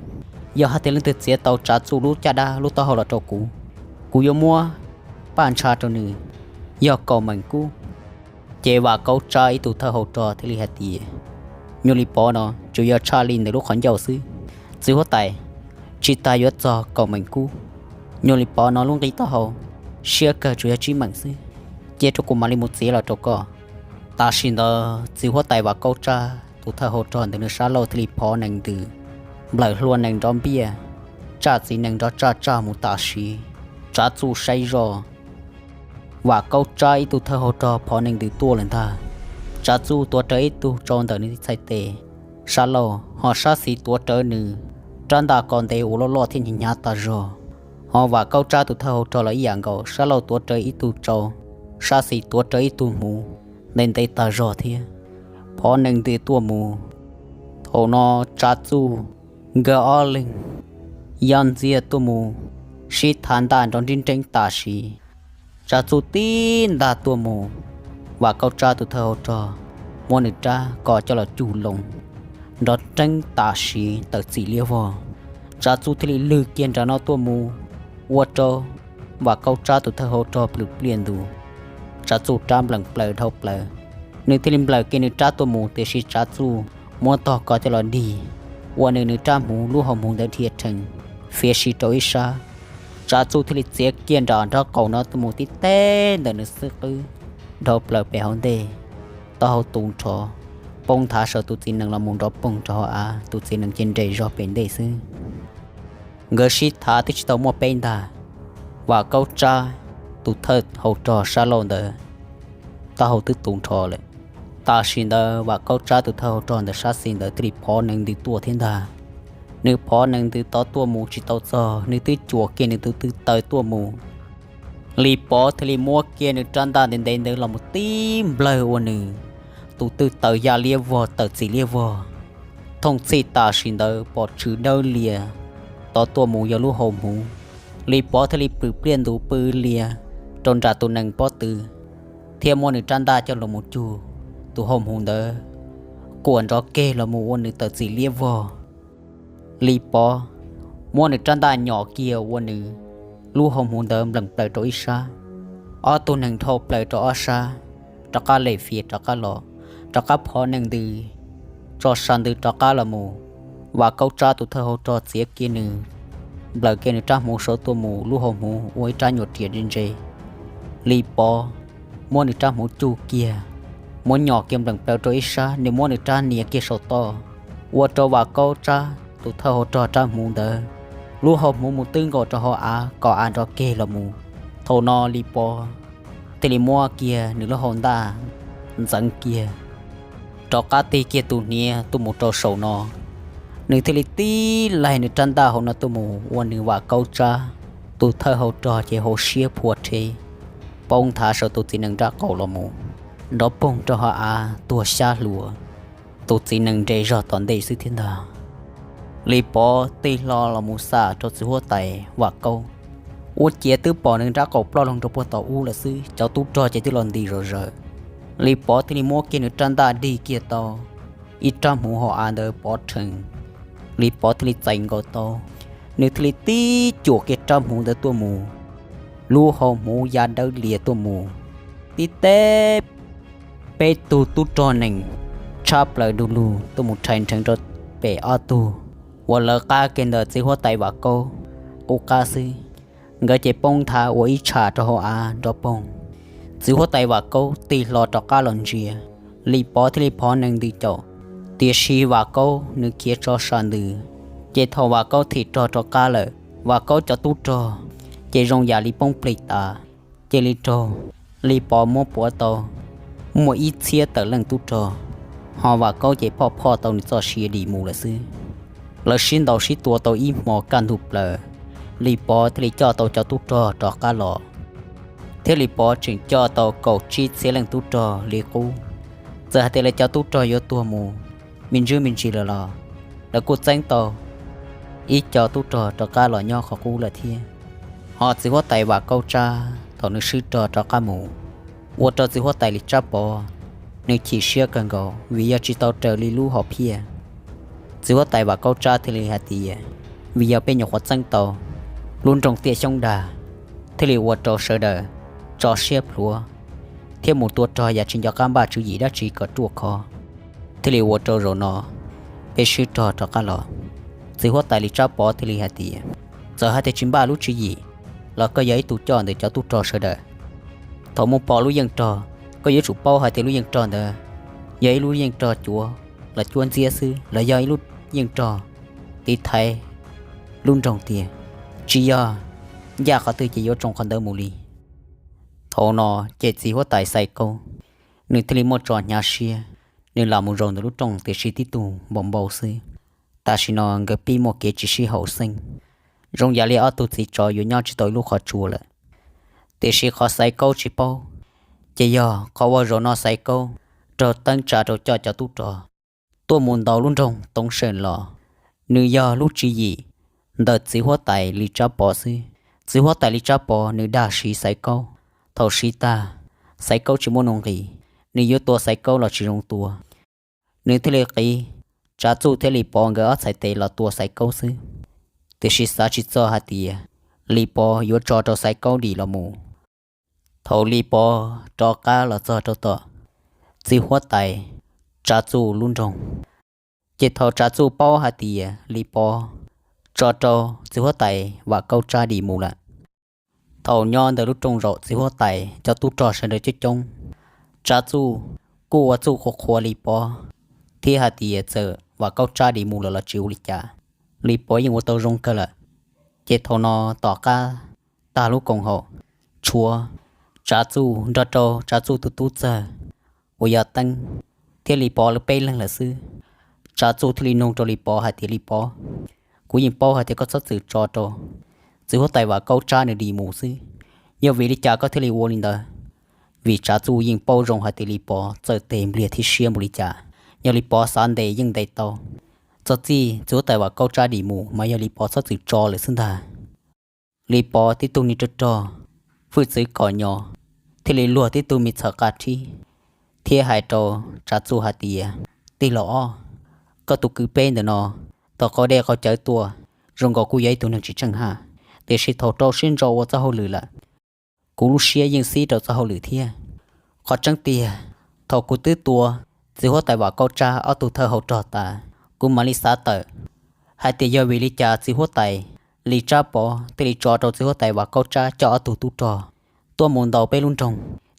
Yog hais tias leej twg txiav tau Tsav Txuj lub caj dab lub taub hau los rau kuv, kuv yuav muab paj ntsha rau nws, yog kaum meem kub. Ces Vam Kaub Tsab ib tug thawj hauv rog thiaj li hais tias, nyuag Lis Pov no tsuas yog tshaj li ntawm lub qhov ncauj xwb, txiv huab tais, tsis tas yuav txog kaum meem kub. Nyuag Lis Pov no lub nqi taub hau siab kawg tsuas yog tsib meem xwb, cia rau kuv mam li mus txiav los rau koj. Tam sim ntawd txiv huab tais Vam Kaub Tsab tus thawj hauv rog ntawm nws sab laug thiaj li phov nees ntws, nplawm hlua nees nrov npiaj, tsaj txiv nees nrov tsaj tsaj mus tam sim. Tsav Txuj saib zoj, Vam Kaub Tsab ib tug thawj hauv rog phov nees ntws tuaj lawm ntag. Tsav Txuj tuav rawv ib tug tsau ntawm nws txhais tes sab laug, ho sab xis tuav rawv nws rab ntaj ko ntev uas loj loj thiab hnyav hnyav tas zog. Ho Vam Kaub Tsab tus thawj hauv rog los ib yam nkaus, sab laug tuav rawv ib tug tsau, sab xis tuav rawv ib tug hmuv ntev ntev tas zog thiab, phov nees ntws tuaj mus. Thaum no Tsav Txuj nkawd ob leeg yaj ntxiag tuaj mus sib thav ntaj nrov nreeb nreeb tam sim. Tsav Txuj tib ntaj tuaj mus, Vam Kaub Tsab tus thawj hauv rog muab nws rab ko coj los cug loo nrov nreeb tam sim tawm txim liab vog. Tsav Txuj thiaj li lwg kiag nram no tuaj mus, ua rau Vam Kaub Tsab tus thawj hauv rog plhws pliaj ntus. Tsav Txuj rab npleem plaws dhau plaws, nws thiaj li nplawm kiag nws rab tuaj mus, tiam sis Tsav Txuj muab tog ko coj los dig, ua nws nws rab hmuv lub hau hmuv ntawd dhia rhees fiav si rau ib sab. Tsav Txuj thiaj li txiav kiag nram nraub qaum no tuaj mus tib teg ntawm nws xub qwb dhau plaws pem hauv ntej, taub hau tu nrho, poob nthav saum tus txiv nees los mus nrov poog rau hauv av, tus txiv nees ces nres zog pem ntej xwb. Nkawd sib thav twb tsis tau muaj peb ntag, Vam Kaub Tsab tus thawj hauv rog sab laug ntawd taub hau twb tu nrho lawm. Tam sim ntawd Vam Kaub Tsab tus thawj hauv rog ntawm sab xis ntawd thiaj li phov nees ntws tuaj thiab ntag. Nws phov nees ntws tod tuaj mus tsis tau txog, nws twb cuam kiag nws tus tw taws tuaj mus. Lis Pov thiaj li muab kiag nws rab ntaj ntev ntev ntawd los mus tib nplawg ua nws tus tw taws ya liab vog tawm txim liab vog. Thooj txhij tam sim ntawd pom tshwm dawb lias tod tuaj mus yog lub hau hmuv. Lis Pov thiaj li plhws pliaj ntus pw lias rau nram tus nees pob tw, thiab muab nws rab ntaj coj los mus cug tus hau hmuv ntawd, kuam nrov keg los mus ua nws tawm txim liab vog. Lis Pov muab nws rab ntaj nyom kiag ua nws lub hau hmuv ntawd npleem plaws rau ib sab, ob tug nees dhau plaws rau ob sab, rov qab lem fias rov qab los, rov qab phov nees ntws tso sa ntws rov qab los mus. Vam Kaub Tsab tus thawj hauv rog txiav kiag nws, nplawm kiag nws rab hmuv saud tuaj mus, lub hau hmuv ua ib rab nyuam riam ntse ntse. Lis Pov muab nws rab hmuv cug kiag, muab nyom kiag npleem plaws rau ib sab, nws muab nws rab nias kiag saum toj, ua rau Vam Kaub Tsab tus thawj hauv rog rab hmuv ntawd, lub hau hmuv mus twb nkaus rau hauv av kom av nrov keg los mus. Thaum no Lis Pov thiaj li muab kiag nws lub hau ntaj ntxeev kiag, rov qab tig kiag tus hniav tuaj mus rau saum no. Nws thiaj li tib laig nws rab ntaj hauv no tuaj mus ua nws Vam Kaub Tsab tus thawj hauv rog ces hauv siab phua rhe, poob nthav saum tus txiv nees nrab qaum los mus, nrov poog rau hauv av tuag xyab hluas, tus txiv nees nres zog tom ntej xwb thiab ntag. Lis Pov tig hlo los mus xam rau txiv huab tais Vam Kaub, ua ciav twb pom nws nrab qaum ploj loo rau puag tom ub lawm xwb, cov tub rog ces twb los nti zom zaws. Lis Pov thiaj li muab kiag nws rab ntaj dig kiag tau ib rab hmuv hauv av ntawd pov rhees. Lis Pov thiaj li txais nkaus tau, nws thiaj li tib cuam kiag rab hmuv ntawd tuaj mus, lub hau hmuv ya dawb lias tuaj mus, tib teb peb tug tub rog nees tshab plaws du lug tuaj mus rhais nrheev rau pem ob tug uas lawv qab kiag ntawm txiv huab tais Vam Kaub qub qab xwb. Nkawd ces poob nthav ua ib tsham rau hauv av nrov poog. Txiv huab tais Vam Kaub tig hlo rov qab los ntsia, Lis Pov thiaj li phov nees ntws caum, tiam sis Vam Kaub nws khiav tso sam ntws, ces thaum Vam Kaub thim rog rov qab lawm, Vam Kaub cov tub rog ces zoo yam li poob plig tas, cia li raug Lis Pov muab puav tau muaj ib txhiab tawm leej tub rog, ho Vam Kaub ces phoj phoj tau nws txoj sia dim mus lawm xwb. Lawv sib ntaus sib tua tau ib hmo kaj ntug plaws, Lis Pov thiaj li coj tau cov tub rog rov qab los, thiab Lis Pov tseem coj tau kaum tsib txhiab leej tub rog li qub. Txawm hais tias lawv cov tub rog yuav tuag mus, me ntsis me ntsis lawm los lawv kuj txeeb tau ib co tub rog rov qab los nyob qhov qub lawm thiab. Ho txiv huab tais Vam Kaub Tsab thaum nws swb rog rov qab mus, ua rau txiv huab tais Lis Tsab Pov nws chim siab kawg nkaus vim yog tsis tau raws li lub hom phiaj. Txiv huab tais Vam Kaub Tsab thiaj li hais tias, vim yog peb nyuam qhuav txeeb tau lub nroog Tiaj Xyoob Dag, thiaj li ua rau sawv daws tso siab plhuav thiab mus tua rog yam tsis nco qab npaj tswv yim dab tsi kom ruaj khov, thiaj li ua rau zaum no peb swb rog rov qab los. Txiv huab tais Lis Tsab Pov thiaj li hais tias, txawm hais tias tsis npaj lub tswv yim los koj yog ib tug coj ntawm cov tub rog sawv daws. Thaum mus pom lub yeej rog, koj yuav tsum paub hais tias lub yeej rog ntawd yog ib lub yeej rog cuav los cuab ntxiab xwb los yog ib lub yeej rog tiv thaiv lub nroog tiag, tsis yog ncaj qhov twg ces yuav tsoo qhov ntawd mus li. Thaum no ces txiv huab tais Xaiv Kaub nws thiaj li muaj tso hnyav siab, nws lam mus zaum ntawm lub rooj tiam sis tib tug npau npau xwb. Tam sim no nkawd pib muaj kev tsis sib haum xeeb, zoo yam li ob tug txiv tsov yuav nyob tsis tau ib lub qhov tsua lawm. Tiam sis qhov Xaiv Kaub tsis paub, ces yog qhov uas zaum no Xaiv Kaub raug teeb tsa rau coj cov tub rog tuaj mus ntaus lub nroog Toov Seem los, nws yog lub tswv yim ntawm txiv huab tais Lis Tsab Pov xwb. Txiv huab tais Lis Tsab Pov nws dag siv Xaiv Kaub, thaum siv tag, Xaiv Kaub tsis muaj nuj nqis, nws yuav tua Xaiv Kaub los tsis zoo tua. Nws thiaj li qiv Tsav Txuj thiab Lis Pov nkawd ob txhais tes los tua Xaiv Kaub xwb, tiam sis xav tsis txog hais tias Lis Pov yuav tso rau Xaiv Kaub dim los mus. Thaum Lis Pov rov qab los txog rau tom txiv huab tais Tsav Txuj lub nroog, ces thaum Tsav Txuj paub hais tias Lis Pov tso rau txiv huab tais Vam Kaub Tsab dim mus lawm. Thaum nyob ntawm lub rooj zaum txiv huab tais cov tub rog sawv daws coob coob, Tsav Txuj kuj ua txuj qhuas qhuas Lis Pov thiab hais tias txawm Vam Kaub Tsab dim mus lawm los tsis ua li cas, Lis Pov yeej ua tau zoo kawg lawm. Ces thaum no tom qab tag lub koom haum, tshuav Tsav Txuj nrog rau Tsav Txuj tus tub txawg uas yog Teeb thiab Lis Pov lawv peb leeg lawm xwb. Tsav Txuj thiaj li nug rau Lis Pov hais tias, Lis Pov, kuv yeej paub hais tias koj txhob txwm tso rau txiv huab tais Vam Kaub Tsab nws dim mus xwb, yog vim li cas koj thiaj li ua li ntawd? Vim Tsav Txuj yeej paub zoo hais tias Lis Pov txawj tes npliag thiab siab npaum li cas, yog Lis Pov xav ntes yeej ntes tau. Txog txij txiv huab tais Vam Kaub Tsab dim mus mas yog Lis Pov txhob txwm tso lawm xwb ntag. Lis Pov tib tug niag rog rog, hwj txwv kom nyo, thiaj li luag tib tug me txhawm qa rhib thiab hais rau Tsav Txuj hais tias, Tij laug ob, koj tus kwv peb ntawm no tau qaug dej qaug cawv tuaj, zoo nkaus kuj yog ib tug neeg tsis tseem haj, tiam sis thaum rau siab ntso ua txoj hauj lwm lawm, kuv lub siab yeej xib rau txoj hauj lwm thiab. Qhov tseeb tiag, thaum kuv twb tua txiv huab tais Vam Kaub Tsab ob tug thawj hauv rog tas, kuv mam li xav tawm hais tias yog vim li cas txiv huab tais Lis Tsab Pov thiaj li tso rau txiv huab tais Vam Kaub Tsab coj ob tug tub rog tuaj mus ntaus peb lub nroog,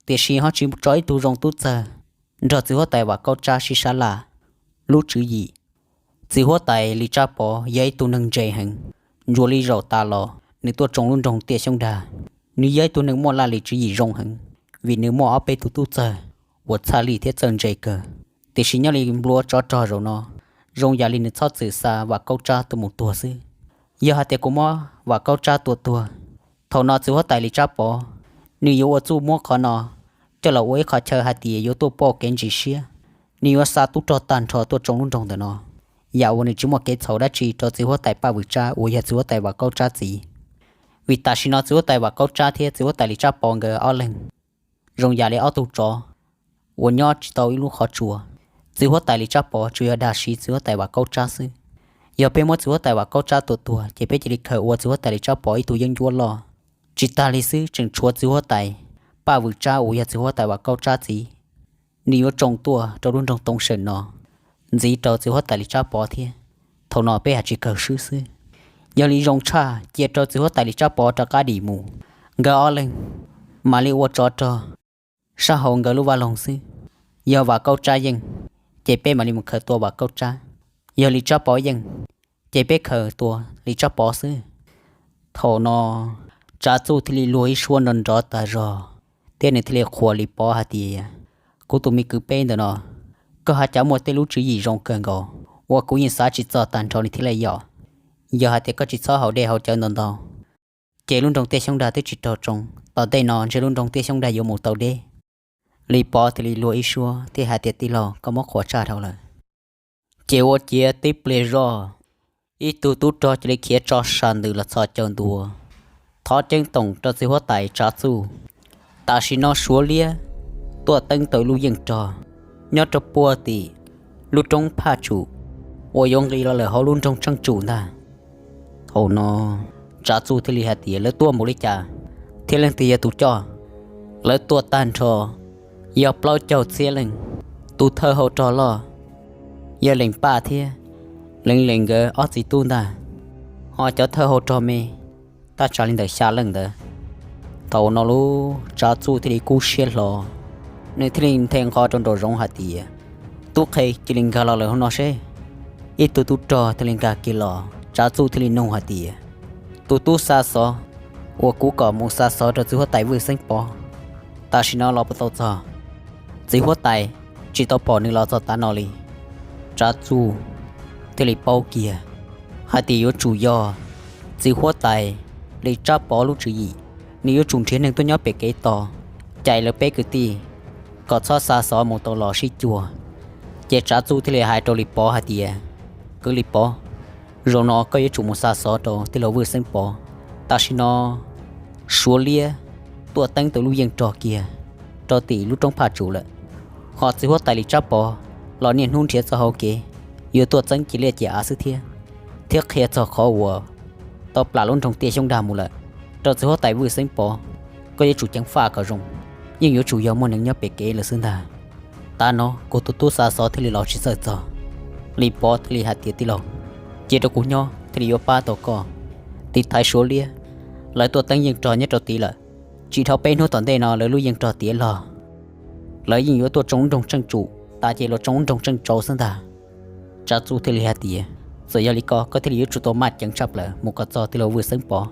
tiam sis ho tsis tso ib tug zoo tub txawg nrog txiv huab tais Vam Kaub Tsab sib sab laj. Lub tswv yim, txiv huab tais Lis Tsab Pov yog ib tug neeg ntse heev, ntsuas li zaum tas los nws tuaj tsoo lub nroog Tiaj Xyoob Dag. Nws yog ib tug neeg muaj laj lim tswv yim zoo heev, vim nws muaj ob peb tug tub txawg uas txhaj li thiab txawj ntse kawg. Tiam sis nyob li nplua tsov rog zaum no, zoo yam li nws txhob txwm xa Vam Kaub Tsab tuaj mus tuag xwb. Yog hais tias kuv muab Vam Kaub Tsab tua tuag, thaum no txiv huab tais Lis Tsab Pov nws yuav ua txuj muab qhov no coj los ua ib qhov chaw hais tias yuav tuaj pauj kev ntsis siab. Nws yuav xa tub rog tag nrho tuaj tsoo lub nroog ntawm no, yam uas nws tsis muaj kev txhaum dab tsi rau txiv huab tais Paj Vwm Tsab uas yog txiv huab tais Vam Kaub Tsab txiv. Vim tam sim no txiv huab tais Vam Kaub Tsab thiab txiv huab tais Lis Tsab Pov nkawd ob leeg zoo yam li ob tug tsov uas nyob tsis tau ib lub qhov tsua. Txiv huab tais Lis Tsab Pov tsuas yog dag siv txiv huab tais Vam Kaub Tsab xwb. Yog peb muab txiv huab tais Vam Kaub Tsab tua tuag ces peb cia li khaws ua txiv huab tais Lis Tsab Pov ib tug yeeb ncuab loj. Tsis tas li xwb, tseem tshuav txiv huab tais Paj Vwm Tsab uas yog txiv huab tais Vam Kaub Tsab txiv, nws yuav tsoo tuaj rau lub nroog Toov Seem no ntxiv rau txiv huab tais Lis Tsab Pov thiab. Thaum no peb hais tsis kawg swb xwb. Yog li zoo tshaj cia rau txiv huab tais Lis Tsab Pov rov qab dim mus, nkawd ob leeg mam li ua tsov rog sab hauv nkawd lub vaj loog xwb. Yog Vam Kaub Tsab yeej, ces peb mam li mus khaws tua Vam Kaub Tsab. Yog Lis Tsab Pov yeej, ces peb khaws tua Lis Tsab Pov xwb. Thaum no Tsav Txuj thiaj li luag ib suab nrov nrov tas zog, thiab nws thiaj li qhuas Lis Pov hais tias, kuv tus me kwv peb ntawm no, koj haj cav muaj tej lub tswv yim zoo kawg nkaus uas kuv yeej xav tsis txog tag nrho li thiab lauj yom. Yog hais tias koj tsis txhob haus dej haus cawv ntau ntau, ces lub nroog Tiaj Xyoob Dag twb tsis raug tsoo, tom ntej no ntshe lub nroog Tiaj Xyoob Dag yuav mus tau deb. Lis Pov thiaj li luag ib suab thiab hais tias, tij laug, koj muab qhuas tshaj dhau lawm. Ces ua ciav tib pliag zoj, ib tug tub rog cia li khiav tso sas ntws los txhos caug ntua, thov ceeb toom rau txiv huab tais Tsav Txuj. Tam sim no Suav liab tuaj teeb tau lub yeej rog nyob rau puag tim lub roob Phaj Tsum uas yuav nqis los lawm hauv lub nroog Tseej Tsum ntag. Thaum no Tsav Txuj thiaj li hais tias, lawv tuaj npaum li cas thiab leej twg yog tus coj? Lawv tuaj tag nrho yog plaub caug txhiab leej. Tus thawj hau rog loj yog Leej Paj thiab Leej Leej nkawd ob txiv tub ntag, ho cov thawj hau rog me tab tsam li ntawm xya leej ntawd. Thaum no lub Tsav Txuj thiaj li kub siab hlo, nws thiaj li nthe nqho rau nraum zoov hais tias, tub qhe cia li nkag los lawm hauv no seb. Ib tug tub rog thiaj li nkag kiag los, Tsav Txuj thiaj li nug hais tias, tus tub xa xov uas kuv kom mus xa xov rau txiv huab tais Vwj Xeeb Pov, tam sim no los puas tau txog? Txiv huab tais tsis tau pom nws los txog tav no li. Tsav Txuj thiaj li paub kiag hais tias yuav tsum yog txiv huab tais Lis Tsab Pov lub tswv yim, nws yuav tsum nrhiav neeg tuaj nyob pem kev tos, cais lawv peb kwv tij kom txhob xa xov mus tau los sib cuag. Ces Tsav Txuj thiaj li hais rau Lis Pov hais tias, kwv Lis Pov, zaum no koj yuav tsum mus xa xov rau tij laug Vwj Xeeb Pov. Tam sim no Suav liab tuaj teeb tau lub yeej rog kiag rau tim lub roob Phaj Tsum lawm, ho txiv huab tais Lis Tsab Pov los niaj hnub nrhiav txoj hau kev yuav tuaj txeeb cia liaj cia av xwb thiab, thiab qhia txog qhov uas tau plam lub nroog Tiaj Xyoob Dag mus lawm rau txiv huab tais Vwj Xeeb Pov. Koj yuav tsum ceev faj kom zoo, yeej yuav tsum yog muaj neeg nyob pem kev lawm xwb ntag. Tav no kuv tus tub xa xov thiaj li los tsis txawj txog. Lis Pov thiaj li hais tias, tij laug, cia rau kuv nyob thiaj li yuav pab tau koj. Tiv thaiv Suav liab lawv tuaj teeb yeej rog nyob rau tid lawm, tsis dhau peb hnub tom ntej no lawv lub yeej rog tiav log, lawv yeej yuav tuaj tsoo nroog Tseej Tsum tas ces los tsoo nroog Tseej Tsau xwb ntag. Tsav Txuj thiaj li hais tias, txawm yog li ko koj thiaj li yuav tsum tau maj ceev tshaj plaws mus kom txog tij laug Vwj Xeeb Pov,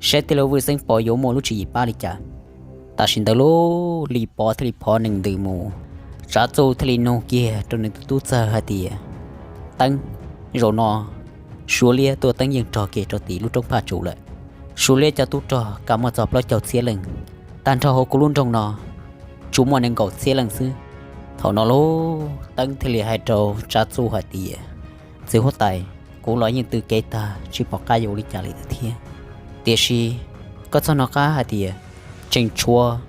saib tij laug Vwj Xeeb Pov yuav muaj lub tswv yim pab li cas. Tam sim ntawd lub Lis Pov thiaj li phov nees ntws mus. Tsav Txuj thiaj li nug kiag rau nws tus tub txawg hais tias, Teeb, zaum no Suav liab tuaj teeb yeej rog kiag rau tim lub roob Phaj Tsum lawm. Suav liab cov tub rog kav muaj txog plaub caug txhiab leej, tag nrho hauv kuv lub nroog no tsuas muaj nees nkaum txhiab leej xwb. Thaum no lub Teeb thiaj li hais rau Tsav Txuj hais tias, txiv huab tais, kuv los yeej tw kev tag tsis pom qab yuav ua li cas li thiab, tiam sis koj txhob hnov qab hais tias tseem tshuav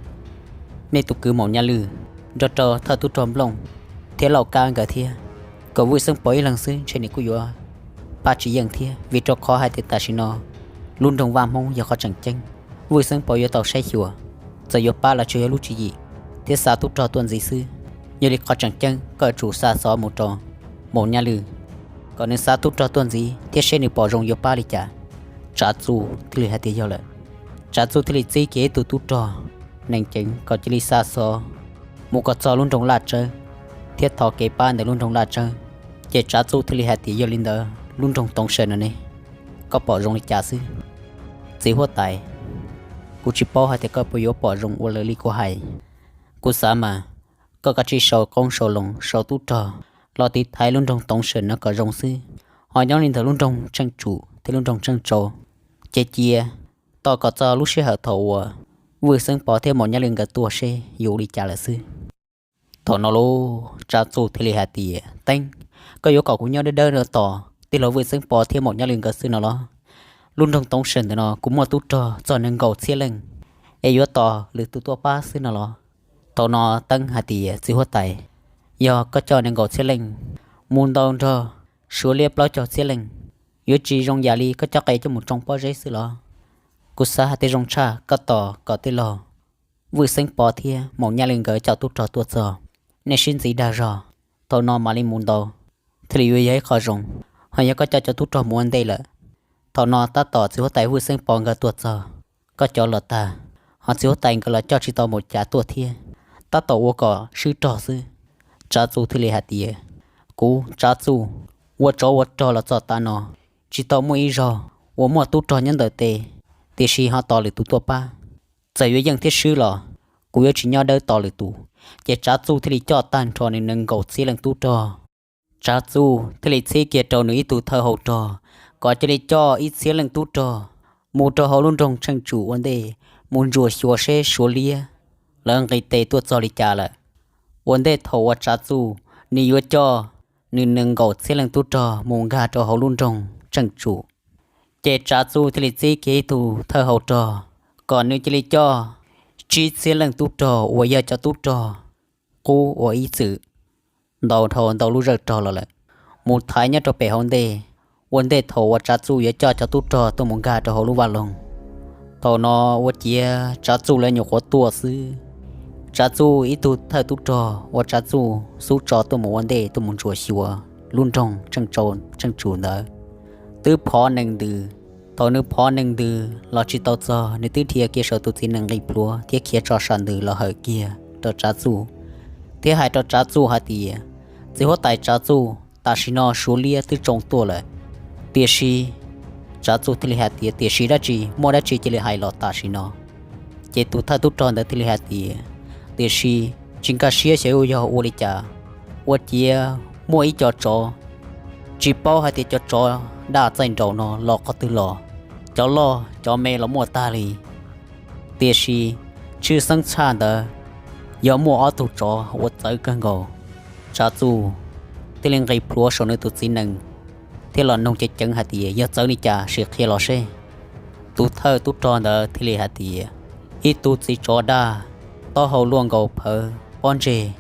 nej tus kwv Maum Nyaj Lwj nrog rau thawj tub rog Nplooj thiab Lauj Kab nkawd thiab, kom Vwj Xeeb Pov ib leeg xwb ntshe nws kuj yuav pab tsis yeej thiab, vim rau qhov hais tias tam sim no lub nroog Vaj Hmoob yog qhov tseem ceeb. Vwj Xeeb Pov yuav tau saib xyuas, txawm yuav pab los tsuas yog lub tswv yim thiab xa tub rog tuaj ntxiv xwb. Yog li qhov tseem ceeb koj yuav tsum xa xov mus rau Maum Nyaj Lwj kom nws xa tub rog tuaj ntxiv thiab seb nws pom zoo yuav pab li cas. Tsav Txuj thiaj li hais tias yog lawm. Tsav Txuj thiaj li txib kiag ib tug tub rog nees ceev kom cia li xa xov mus kom txog lub nroog Laj Tsawb thiab thov kev pab ntawm lub nroog Laj Tsawb. Ces Tsav Txuj thiaj li hais tias, yog li ntawd lub nroog Toov Sawm no ne, koj pom zoo li cas xwb? Txiv huab tais, kuv tsis paub hais tias koj puas yuav pom zoo ua raws li kuv hais. Kuv xav mas koj kav tsij sau qoob sau loo sau tub rog los tiv thaiv lub nroog Toov Sawm no kom zoo xwb, ho nyob li ntawm lub nroog Tseej Tsum thiab lub nroog Tseej Tsau ces cia tos kom txog lub sij hawm thaum uas Vwj Xeeb Pov thiab Maum Nyaj Lwj nkawd tuaj seb yuav ua li cas lawm xwb. Thaum no lub Tsav Txuj thiaj li hais tias, Teeb, koj yuav kom kuv nyob dawb dawb no tos tij laug Vwj Xeeb Pov thiab Maum Nyaj Lwj nkawd xwb no los? Lub nroog Toov Sawm ntawm no kuv muaj tub rog txog nees nkaum txhiab leej, es yuav tos lwm tus tuaj pab xwb no los? Thaum no Teeb hais tias, txiv huab tais, yog koj coj nees nkaum txhiab leej mus ntaus nrog Suav liab plaub caug txhiab leej, yuav tsis zoo yam li koj coj qe coj mus tsoo pob zeb xwb los? Kuv xav hais tias zoo tshaj koj tos kom tij laug Vwj Xeeb Pov thiab Maum Nyaj Lwj nkawd coj tub rog tuaj txog, nej sib ntxiv dag zog, thaum no mam li mus ntaus thiaj li yuav yog ib qho zoo. Ho yog koj coj cov tub rog mus ua ntej lawm, thaum no tab tom txiv huab tais Vwj Xeeb Pov nkawd tuaj txog, koj cov los tag, ho txiv huab tais nkawd los coj tsis tau mus cav tuaj thiab, tab tom ua kom swb rog xwb. Tsav Txuj thiaj li hais tias, kuv Tsav Txuj ua tsov ua rog los txog tav no, tsis tau muaj ib zaug uas muaj tub rog nyob ntawm tes, tiam sis ho tos lwm tus tuaj pab. Txawm yuav yeej thiab swb los kuv yuav tsis nyob dawb tos lwm tus. Ces Tsav Txuj thiaj li coj tag nrho nws nees nkaum txhiab leej tub rog. Tsav Txuj thiaj li txhib kiag rau nws ib tug thawj hau rog kom cia li coj ib txhiab leej tub rog mus rau hauv lub nroog Tseej Tsum ua ntej, mus ntsuas xyuas seb Suav liab lawv nqis tes tuaj txog li cas lawm. Ua ntej thaum uas Tsav Txuj nws yuav coj nws nees nkaum txhiab leej tub rog mus nkag rau hauv lub nroog Tseej Tsum. Ces Tsav Txuj thiaj li txib kiag ib tug thawj hau rog kom nws cia li coj tsib txhiab leej tub rog uas yog cov tub rog qub uas ib txwm ntau dhau ntau lub zawj rog los lawm mus thaiv nyob rau pem hauv ntej, ua ntej thaum uas Tsav Txuj yuav coj cov tub rog tuaj mus nkag rau hauv lub vaj loog. Thaum no ua ciav Tsav Txuj lawv nyuam qhuav tuaj xwb. Tsav Txuj ib tug thawj tub rog uas Tsav Txuj xub tso tuaj mus ua ntej tuaj mus ntsuam xyuas lub nroog Tseej Tsum ntawd, twb phov nees ntws. Thaum nws phov nees ntws los tsis tau txog, nws twb dhia kiag saum tus txiv nees nqis plhuav thiab khiav tso sam ntws los hawm kiag rau Tsav Txuj, thiab hais rau Tsav Txuj hais tias, Txiv huab tais Tsav Txuj, tam sim no Suav liab twb tsoo tuaj lawm. Tiam sis Tsav Txuj thiaj li hais tias, Tiam sis dab tsi? Muaj dab tsi cia li hais los tam sim no. Ces tus thawj tub rog ntawd thiaj li hais tias, Tiam sis tsis nkag siab xyov yuav yog ua li cas, ua ciav muaj ib co tsov, tsis paub hais tias cov tsov daj txaij nraum no los qhov twg los, cov loj cov me los muaj tag li. Tiam sis tshwj xeeb tshaj ntawd yog muaj ob tug tsov uas txawv kawg nkaus. Tsav Txuj thiaj li nqis plhuav saum nws tus txiv nees thiab los noog ceev ceev hais tias, Yog txawv li cas sim qhia los seb. Tus thawj tub rog ntawd thiaj li hais tias, Ib tug txiv tsov daj, taub hau luaj nkaus phawv pob ntseg,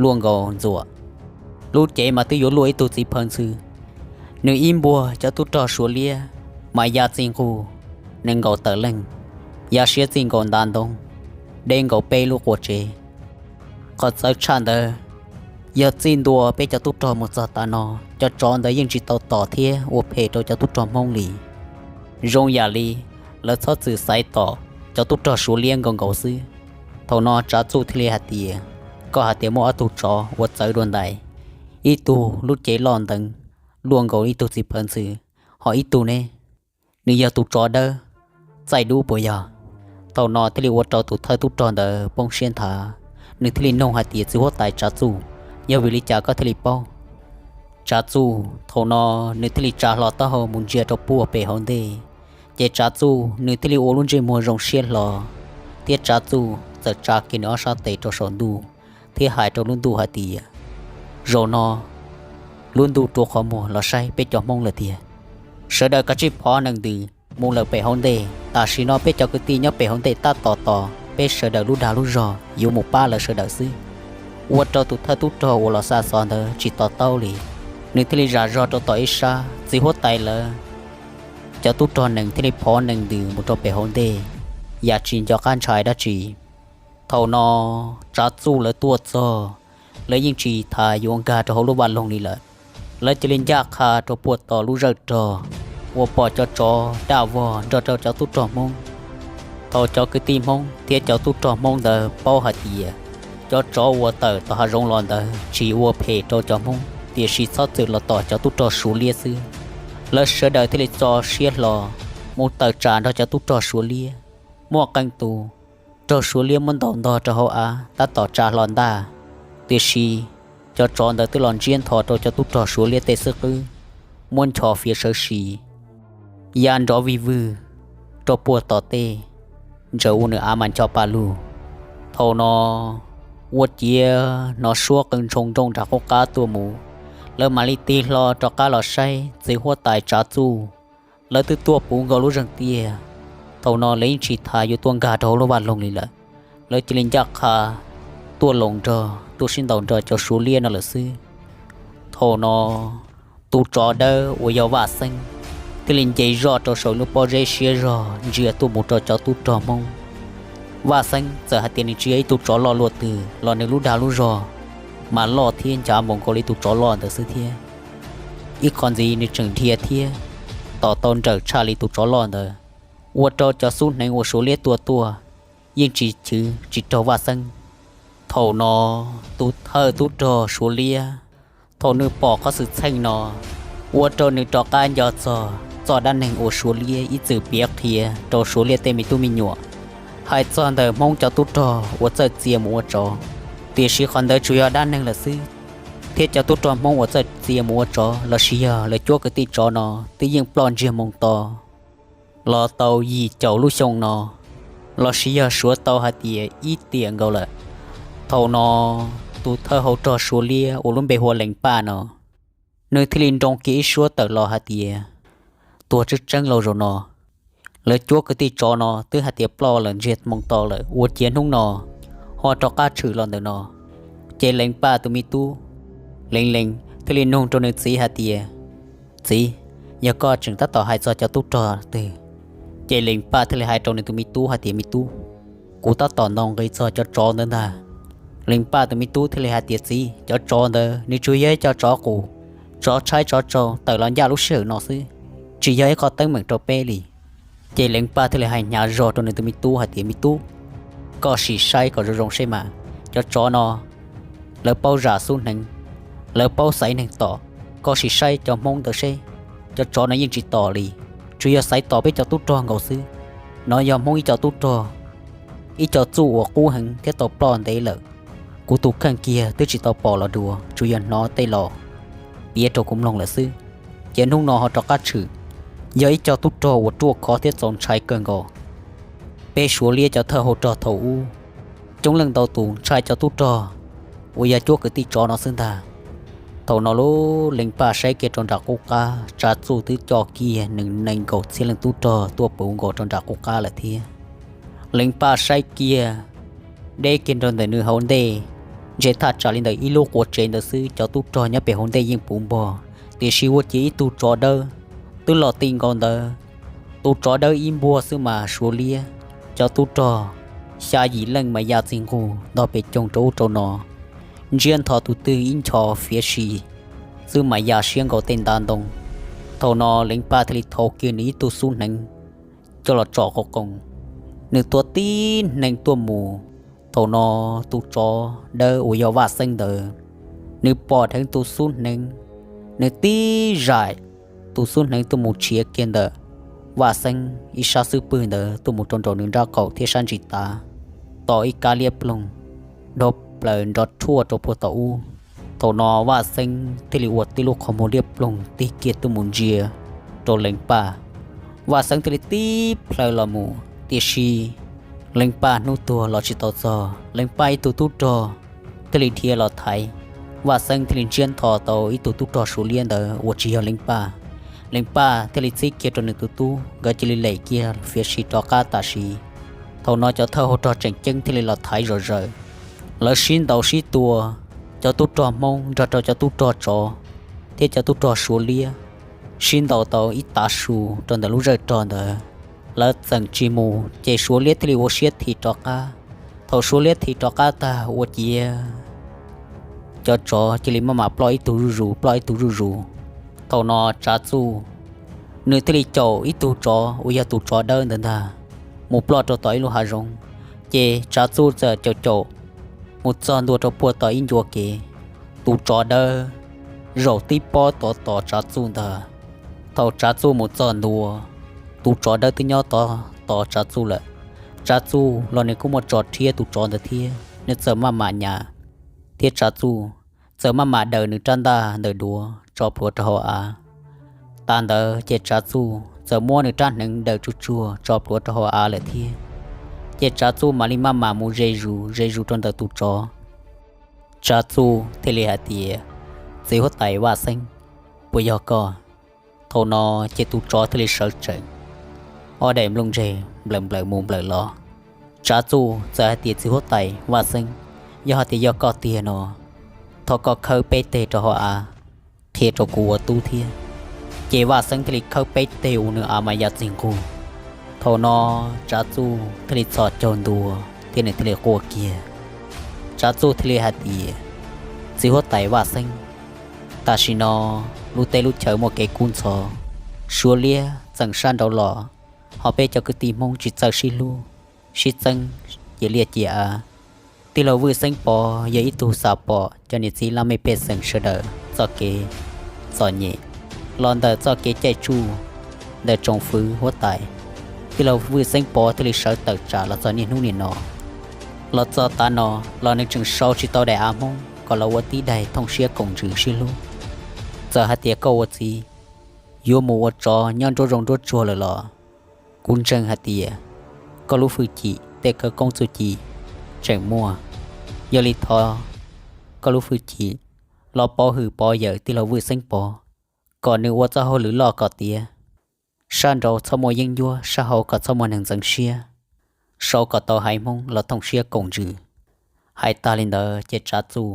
luaj nkaus ntxuam, lub cev mas twb yuav luaj ib tug txiv phawv ntxhw. Nws ib npuag cov tub rog Suav liab mas ya txij nqug nees nkaum tawm leej, ya siab txij nkaus ntav ntoo, deb nkaus peb lub qua tsev. Qhov txawv tshaj ntawd, yog txij ntua peb cov tub rog mus txog tav no, cov tsov ntawd yeej tsis tau tom thiab ua phem rau cov tub rog Hmoob li. Zoo yam li lawv txhob txwm xaiv tom cov tub rog Suav liab nkaus nkaus xwb. Thaum no Tsav Txuj thiaj li hais tias, Koj hais tias muaj ob tug tsov uas txawv dua ntais, ib tug lub cev loj nteev luaj nkaus ib tug txiv phawv ntxhw, ho ib tug ne, nws yog tus tsov dawb, txaij dub puas yog? Thaum no thiaj li ua rau tus thawj tub rog ntawd poob siab nthav, nws thiaj li noog hais tias, Txiv huab tais Tsav Txuj, yog vim li cas koj thiaj li paub? Tsav Txuj thaum no nws thiaj li tsa hlo taub hau mus ntsia rau puag pem hauv ntej. Ces Tsav Txuj nws thiaj li ua lub ntsej muag zoo siab hlo, thiab Tsav Txuj txawm tsa kiag nws ob sab tes rau saum ntuj thiab hais rau lub ntuj hais tias, Zaum no lub ntuj rua qhov muag los saib peb cov Hmoob lawm tiag. Sawv daws kav tsij phov nees ntws mus lawm pem hauv ntej. Tam sim no peb cov kwv tij nyob pem hauv ntej tab tom tos peb sawv daws lub dag lub zog yuav mus pab lawv sawv daws xwb. Ua rau tus thawj tub rog uas los xa xov ntawd tsis to taub li, nws thiaj li zam zog rau tom ib sab. Txiv huab tais lawv cov tub rog nees thiaj li phov nees ntws mus rau pem hauv ntej, yam tsis nco qab ntshai dab tsi. Thaum no Tsav Txuj lawv tuaj txog, lawv yeej tsis tas yuav nkag rau hauv lub vaj loog li lawm. Lawv cia li ncaj qha rau puag tom lub zawj rog uas pom cov tsov daj vog nrog rau cov tub rog Hmoob. Thaum cov kwv tij Hmoob thiab cov tub rog Hmoob ntawd paub hais tias cov tsov uas tawm tom hav zoov los ntawd tsis ua phem rau cov Hmoob, tiam sis txhob txwm los tom cov tub rog Suav liab xwb, lawv sawv daws thiaj li txo siab hlo mus tawm tsam nrog cov tub rog Suav liab. Muaj qee tus rog Suav liab muab ntaus ntog rau hauv av tab tom tsa hlo ntaj, tiam sis cov tsov ntawd twb los ntsiab ntho rau cov tub rog Suav liab tej xwb qwb, muab ncho fiav sawv si ya nrov vij vwg rau puag tom tej, ntsaws ua nws av mas ncho pa lug. Thaum no ua ciav hnov suab qw ntshoo nrooj nram qub qab tuaj mus, lawv mam li tig hlo rov qab los saib txiv huab tais Tsav Txuj, lawv twb tuaj puv nkaus lub zeeg tiaj. Thaum no lawv yeej tsis tas yuav tuaj nkag rau hauv lub vaj loog li lawm, lawv cia li ncaj qha tuaj loos nrog tuaj sib ntaus nrog cov Suav liab no lawm xwb. Thaum no tus tsov dawb uas yog Vaj Xeeb thiaj li nce zoj rau saum lub pob zeb siab zog ntsia tuaj mus rau cov tub rog Hmoob. Vaj Xeeb txawm hais tias nws tsis yog ib tug tsov loj luaj twg los nws lub dag lub zog mas loj thiab ncav npaum nkaus li tus tsov loj ntawd xwb thiab. Ib qho ntxiv nws tseem dhia thiab tom tau nrawm tshaj li tus tsov loj ntawd, ua rau cov xub hneev uas Suav liab tua tuaj yeej tsis chwv tsis raug Vaj Xeeb. Thaum no tus thawj tub rog Suav liab, thaum nws pom qhov xwm txheej no, ua rau nws rov qab nco txog txoj dab neeg uas Suav liab ib txwm piav qhia rau Suav liab tej me tub me nyuam, hais txog ntawm Hmoob cov tub rog uas txawj txia mus ua tsov. Tiam sis qhov ntawd tsuas yog dab neeg lawm xwb, thiab cov tub rog Hmoob uas txawj txia mus ua tsov los sis yog lawv cuab kwv tij tsov no twb yeej ploj ntsiag moo to los tau yim caum lub xyoo no, los sis yog suav tau hais tias ib tiam nkaus lawm. Thaum no tus thawj hau rog Suav liab uas lub npe hu ua Lees Paj no, Nws thiaj li nroo kiag ib suab tawm los hais tias, tuag tseeb tseeb lauj zaum no. Lawv cuab kwv tij tsov no twb hais tias ploj lawm ntsiag moo to lawm, ua ciav hnub no ho rov qab tshwm los ntawm no. Ces Leev Paj tus me tub Leev Leev thiaj li nug rau nws txiv hais tias, txiv, yog koj tseem tab tom hais txog cov tub rog twg? Ces Leev Paj thiaj li hais rau nws tus me tub hais tias, me tub, kuv tab tom ntaus nqi txog cov tsov ntawd ntag. Leev Paj tus me tub thiaj li hais tias, txiv, cov tsov ntawd nws tsuas yog ib co tsov qus, tsov tshaib tsov tsaug tawm los ncaj lub sij hawm no xwb, tsis yog ib qho teeb meem rau peb li. Ces Leev Paj thiaj li hais hnyav zog rau nws tus me tub hais tias, me tub, koj sim saib kom zoo zoo seb mas, cov tsov no lawv paub zam xub hneev, lawv paub xaiv neeg tom. Koj sim saib cov Hmoob ntawd seb, cov tsov no yeej tsis tom li, tsuas yog xaiv tom peb cov tub rog nkaus xwb. No yog Hmoob ib co tub rog, ib co txuj uas qub heev thiab tau ploj ntev lawm. Kuv tus kheej kiag twb tsis tau pom los dua, tsuas yog hnov tej los piav rau kuv mloog lawm xwb. Ces hnub no ho rov qab tshwm, yog ib co tub rog uas ruaj khov thiab txaus ntshai kawg nkaus. Peb Suav liab cov thawj hau rog thaum ub, coob leej ntau tus ntshai cov tub rog uas yog cuab kwv tij tsov no xwb ntag. Thaum no lub Leev Paj saib kiag rau nram qub qab, Tsav Txuj twb coj kiag nees nkaum txhiab leej tub rog tuaj puv nkaus rau nram qub qab lawm thiab. Leev Paj saib kiag, deb kiag rau ntawm nws hauv ntej, ntshe thaj tsam li ntawm ib lub quav tsev ntawd xwb, cov tub rog nyob pem hauv ntej yeej puv npog, tiam sis ua ciav ib tug tsov dawb twb los ti nkaus ntawd. Tus tsov dawb ib npuaj xwb mas Suav liab cov tub rog xya yim leej mas ya txij nqug ntog pes coog rau ub rau no, ntsiab ntho tus twg ib ncho fiav si xwb mas ya siab nkaus tej ntav ntoo. Thaum no Leev Paj thiaj li thau kiag nws ib tug xub hneev coj los tsom qoo qoo, nws tua tib hneev tuaj mus. Thaum no tus tsov dawb uas yog Vaj Xeeb ntawd, nws pom dheev tus xub hneev, nws tib zaim tus xub hneev tuaj mus tshiav kiag ntawm Vaj Xeeb ib sab xub pwg ntawd tuaj mus rau nraum nws nrab qaum thiab sab ntsis tav, tos ib kab liab ploog dhau plaws nrov rhuaj rau puag tom ub. Thaum no Vaj Xeeb thiaj li ua tib lub qhov muag liab ploog tig kiag tuaj mus ntsia rau Leev Paj. Vaj Xeeb thiaj li tib plhaw los mus, tiam sis Leev Paj hnub tuag los tsis tau txog, Leev Paj ib tug tub rog thiaj li dhia los thaiv. Vaj Xeeb thiaj li ntsiab ntho tau ib tug tub rog Suav liab ntawd uas tsis yog Leev Paj. Leev Paj thiaj li txib kiag rau nws tus tub, nkawd cia li lem kiag fiav si rov qab tam sim. Thaum no cov thawj hau rog tseem ceeb thiaj li los thaiv zom zaws. Lawv sib ntaus sib tua, cov tub rog Hmoob nrog rau cov tub rog tsov thiab cov tub rog Suav liab sib ntaus tau ib tav su rau ntawm lub zawj rog ntawd. Lawv txeem tsis mus ces Suav liab thiaj li ua siab thim rov qab. Thaum Suav liab thim rov qab tag ua ciav cov tsov cia li maj mam ploj ib tug zuj zus, ploj ib tug zuj zus. Thaum no Tsav Txuj nws thiaj li caum ib tug tsov uas yog tus tsov dawb ntawd ntag mus ploj rau tom ib lub hav zoov. Ces Tsav Txuj txawm caum caum mus txog ntua rau puag tom ib ncua kev. Tus tsov dawb zaum tib pob tov tos Tsav Txuj ntag. Thaum Tsav Txuj mus txog ntua, tus tsov dawb twb nyob tov tos Tsav Txuj lawm. Tsav Txuj los nws kuj muaj tso rhiab tus tsov ntawd thiab, nws txawm maj mam nyas, thiab Tsav Txuj txawm maj mam daws nws rab ntaj ntawm duav tso plhuav rau hauv av. Tas ntawd ces Tsav Txuj txawm muab nws rab hneev daws tsuj tsuag tso plhuav rau hauv av lawm thiab. Ces Tsav Txuj mam li maj mam mus ze zus ze zus rau ntawm tus tsov. Tsav Txuj thiaj li hais tias, txiv huab tais Vaj Xeeb, puas yog koj? Thaum no ces tus tsov thiaj li sawv tsees, ob daim nplooj ntseg nplawm nplawm mus nplawm los. Tsav Txuj txawm hais tias, txiv huab tais Vaj Xeeb, yog hais tias yog koj tiag no, thov koj khawb peb teg rau hauv av qhia rau kuv ua tub thiab. Ces Vaj Xeeb thiaj li khawb peb teg ua nws av mas ya txij nqug. Thaum no Tsav Txuj thiaj li txhos caug ntua thiab nws thiaj li quaj kiag. Tsav Txuj thiaj li hais tias, txiv huab tais Vaj Xeeb, tam sim no lub teb lub chaw muaj kev kub ntxhov, Suav liab txeem sab nraud los, ho peb cov kwv tij Hmoob tsis txawj sib hlub sib txeeb, cia liaj cia av. Tij laug Vwj Xeeb Pov yog ib tug xam pom cov niam txiv laj mej pej xeem sawv daws txoj kev txom nyem los ntawm txoj kev caij tsuj ntawm tsoom fwv huab tais. Tij laug Vwj Xeeb Pov thiaj li sawv tawm tsam los txog niaj hnub niam no. Los txog tav no los nws tseem sau tsis tau daim av Hmoob kom los ua tib daim thooj siab koom ntsws sib hlub. Txawm hais tias koj ua txiv yuav mus ua tsov nyob nruab zoov nruab tsuag lawm los kuv ntseeg hais tias koj lub hwj chim tej khawv koob txuj ci tseem muaj. Yog li thov koj lub hwj chim los pov hwm pov yawm tij laug Vwj Xeeb Pov, kom nws ua txoj hauj lwm loj kom tiav, sab nraud txhob muaj yeeb ncuab, sab hauv kom txhob muaj neeg ntxeev siab, sau kom tau haiv Hmoob los thooj siab koom ntsws. Hais tas li ntawd ces Tsav Txuj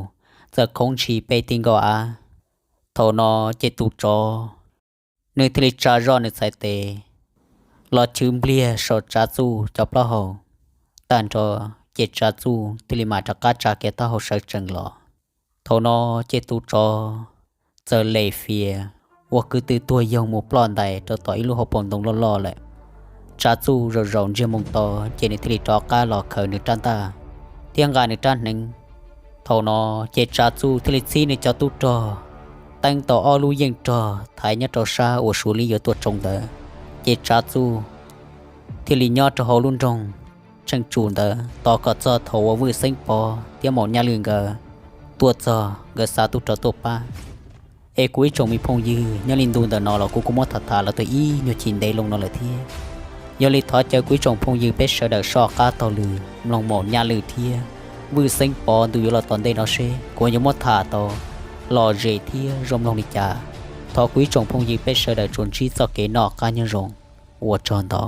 txawm khoov ntshis pe ti nkaus av. Thaum no ces tus tsov nws thiaj li tsa zoj nws txhais tes los chwv npliag saum Tsav Txuj cov plaub hau. Tag nrho ces Tsav Txuj thiaj li mam rov qab tsa kiag taub hau sawv tsees los. Thaum no ces tus tsov txawm lem fias ua kwv tw tuag yoog mus ploj ntais rau tom ib lub hauv paus ntoo loj loj lawm. Tsav Txuj zaum zaum ntsiag moo to ces nws thiaj li rov qab los khaws nws rab ntaj thiab nqa nws rab hneev. Thaum no ces Tsav Txuj thiaj li txhib nws cov tub rog teeb tau ob lub yeej rog thaiv nyob rau sab uas Suav Lis yuav tuaj tsoo ntawd. Ces Tsav Txuj thiaj li nyob rau hauv lub nroog Tsheej Tsum ntawd tos kom txog thaum uas Vwj Xeeb Pov thiab Maum Nyaj Lwj nkawd tuaj txog nkawd xa tub rog tuaj pab. Es kuv ib tsoom me phooj ywg, nyob li ntu ntawm no los kuv kuj muab tham tham los tau ib nyuag chim ntev loo no lawm thiab. Yog li thov caw kuv ib tsoom phooj ywg peb sawv daws soj qab taug lw mloog Maum Nyaj Lwj thiab Vwj Xeeb Pov ntu yuav los tom ntej no seb kuv yuav muab tham tau lom zem thiab zoo mloog li cas. Thov kuv ib tsoom phooj ywg peb sawv daws tsuas ntsib txoj kev noj qab nyob zoo. Ua tsaug ntau.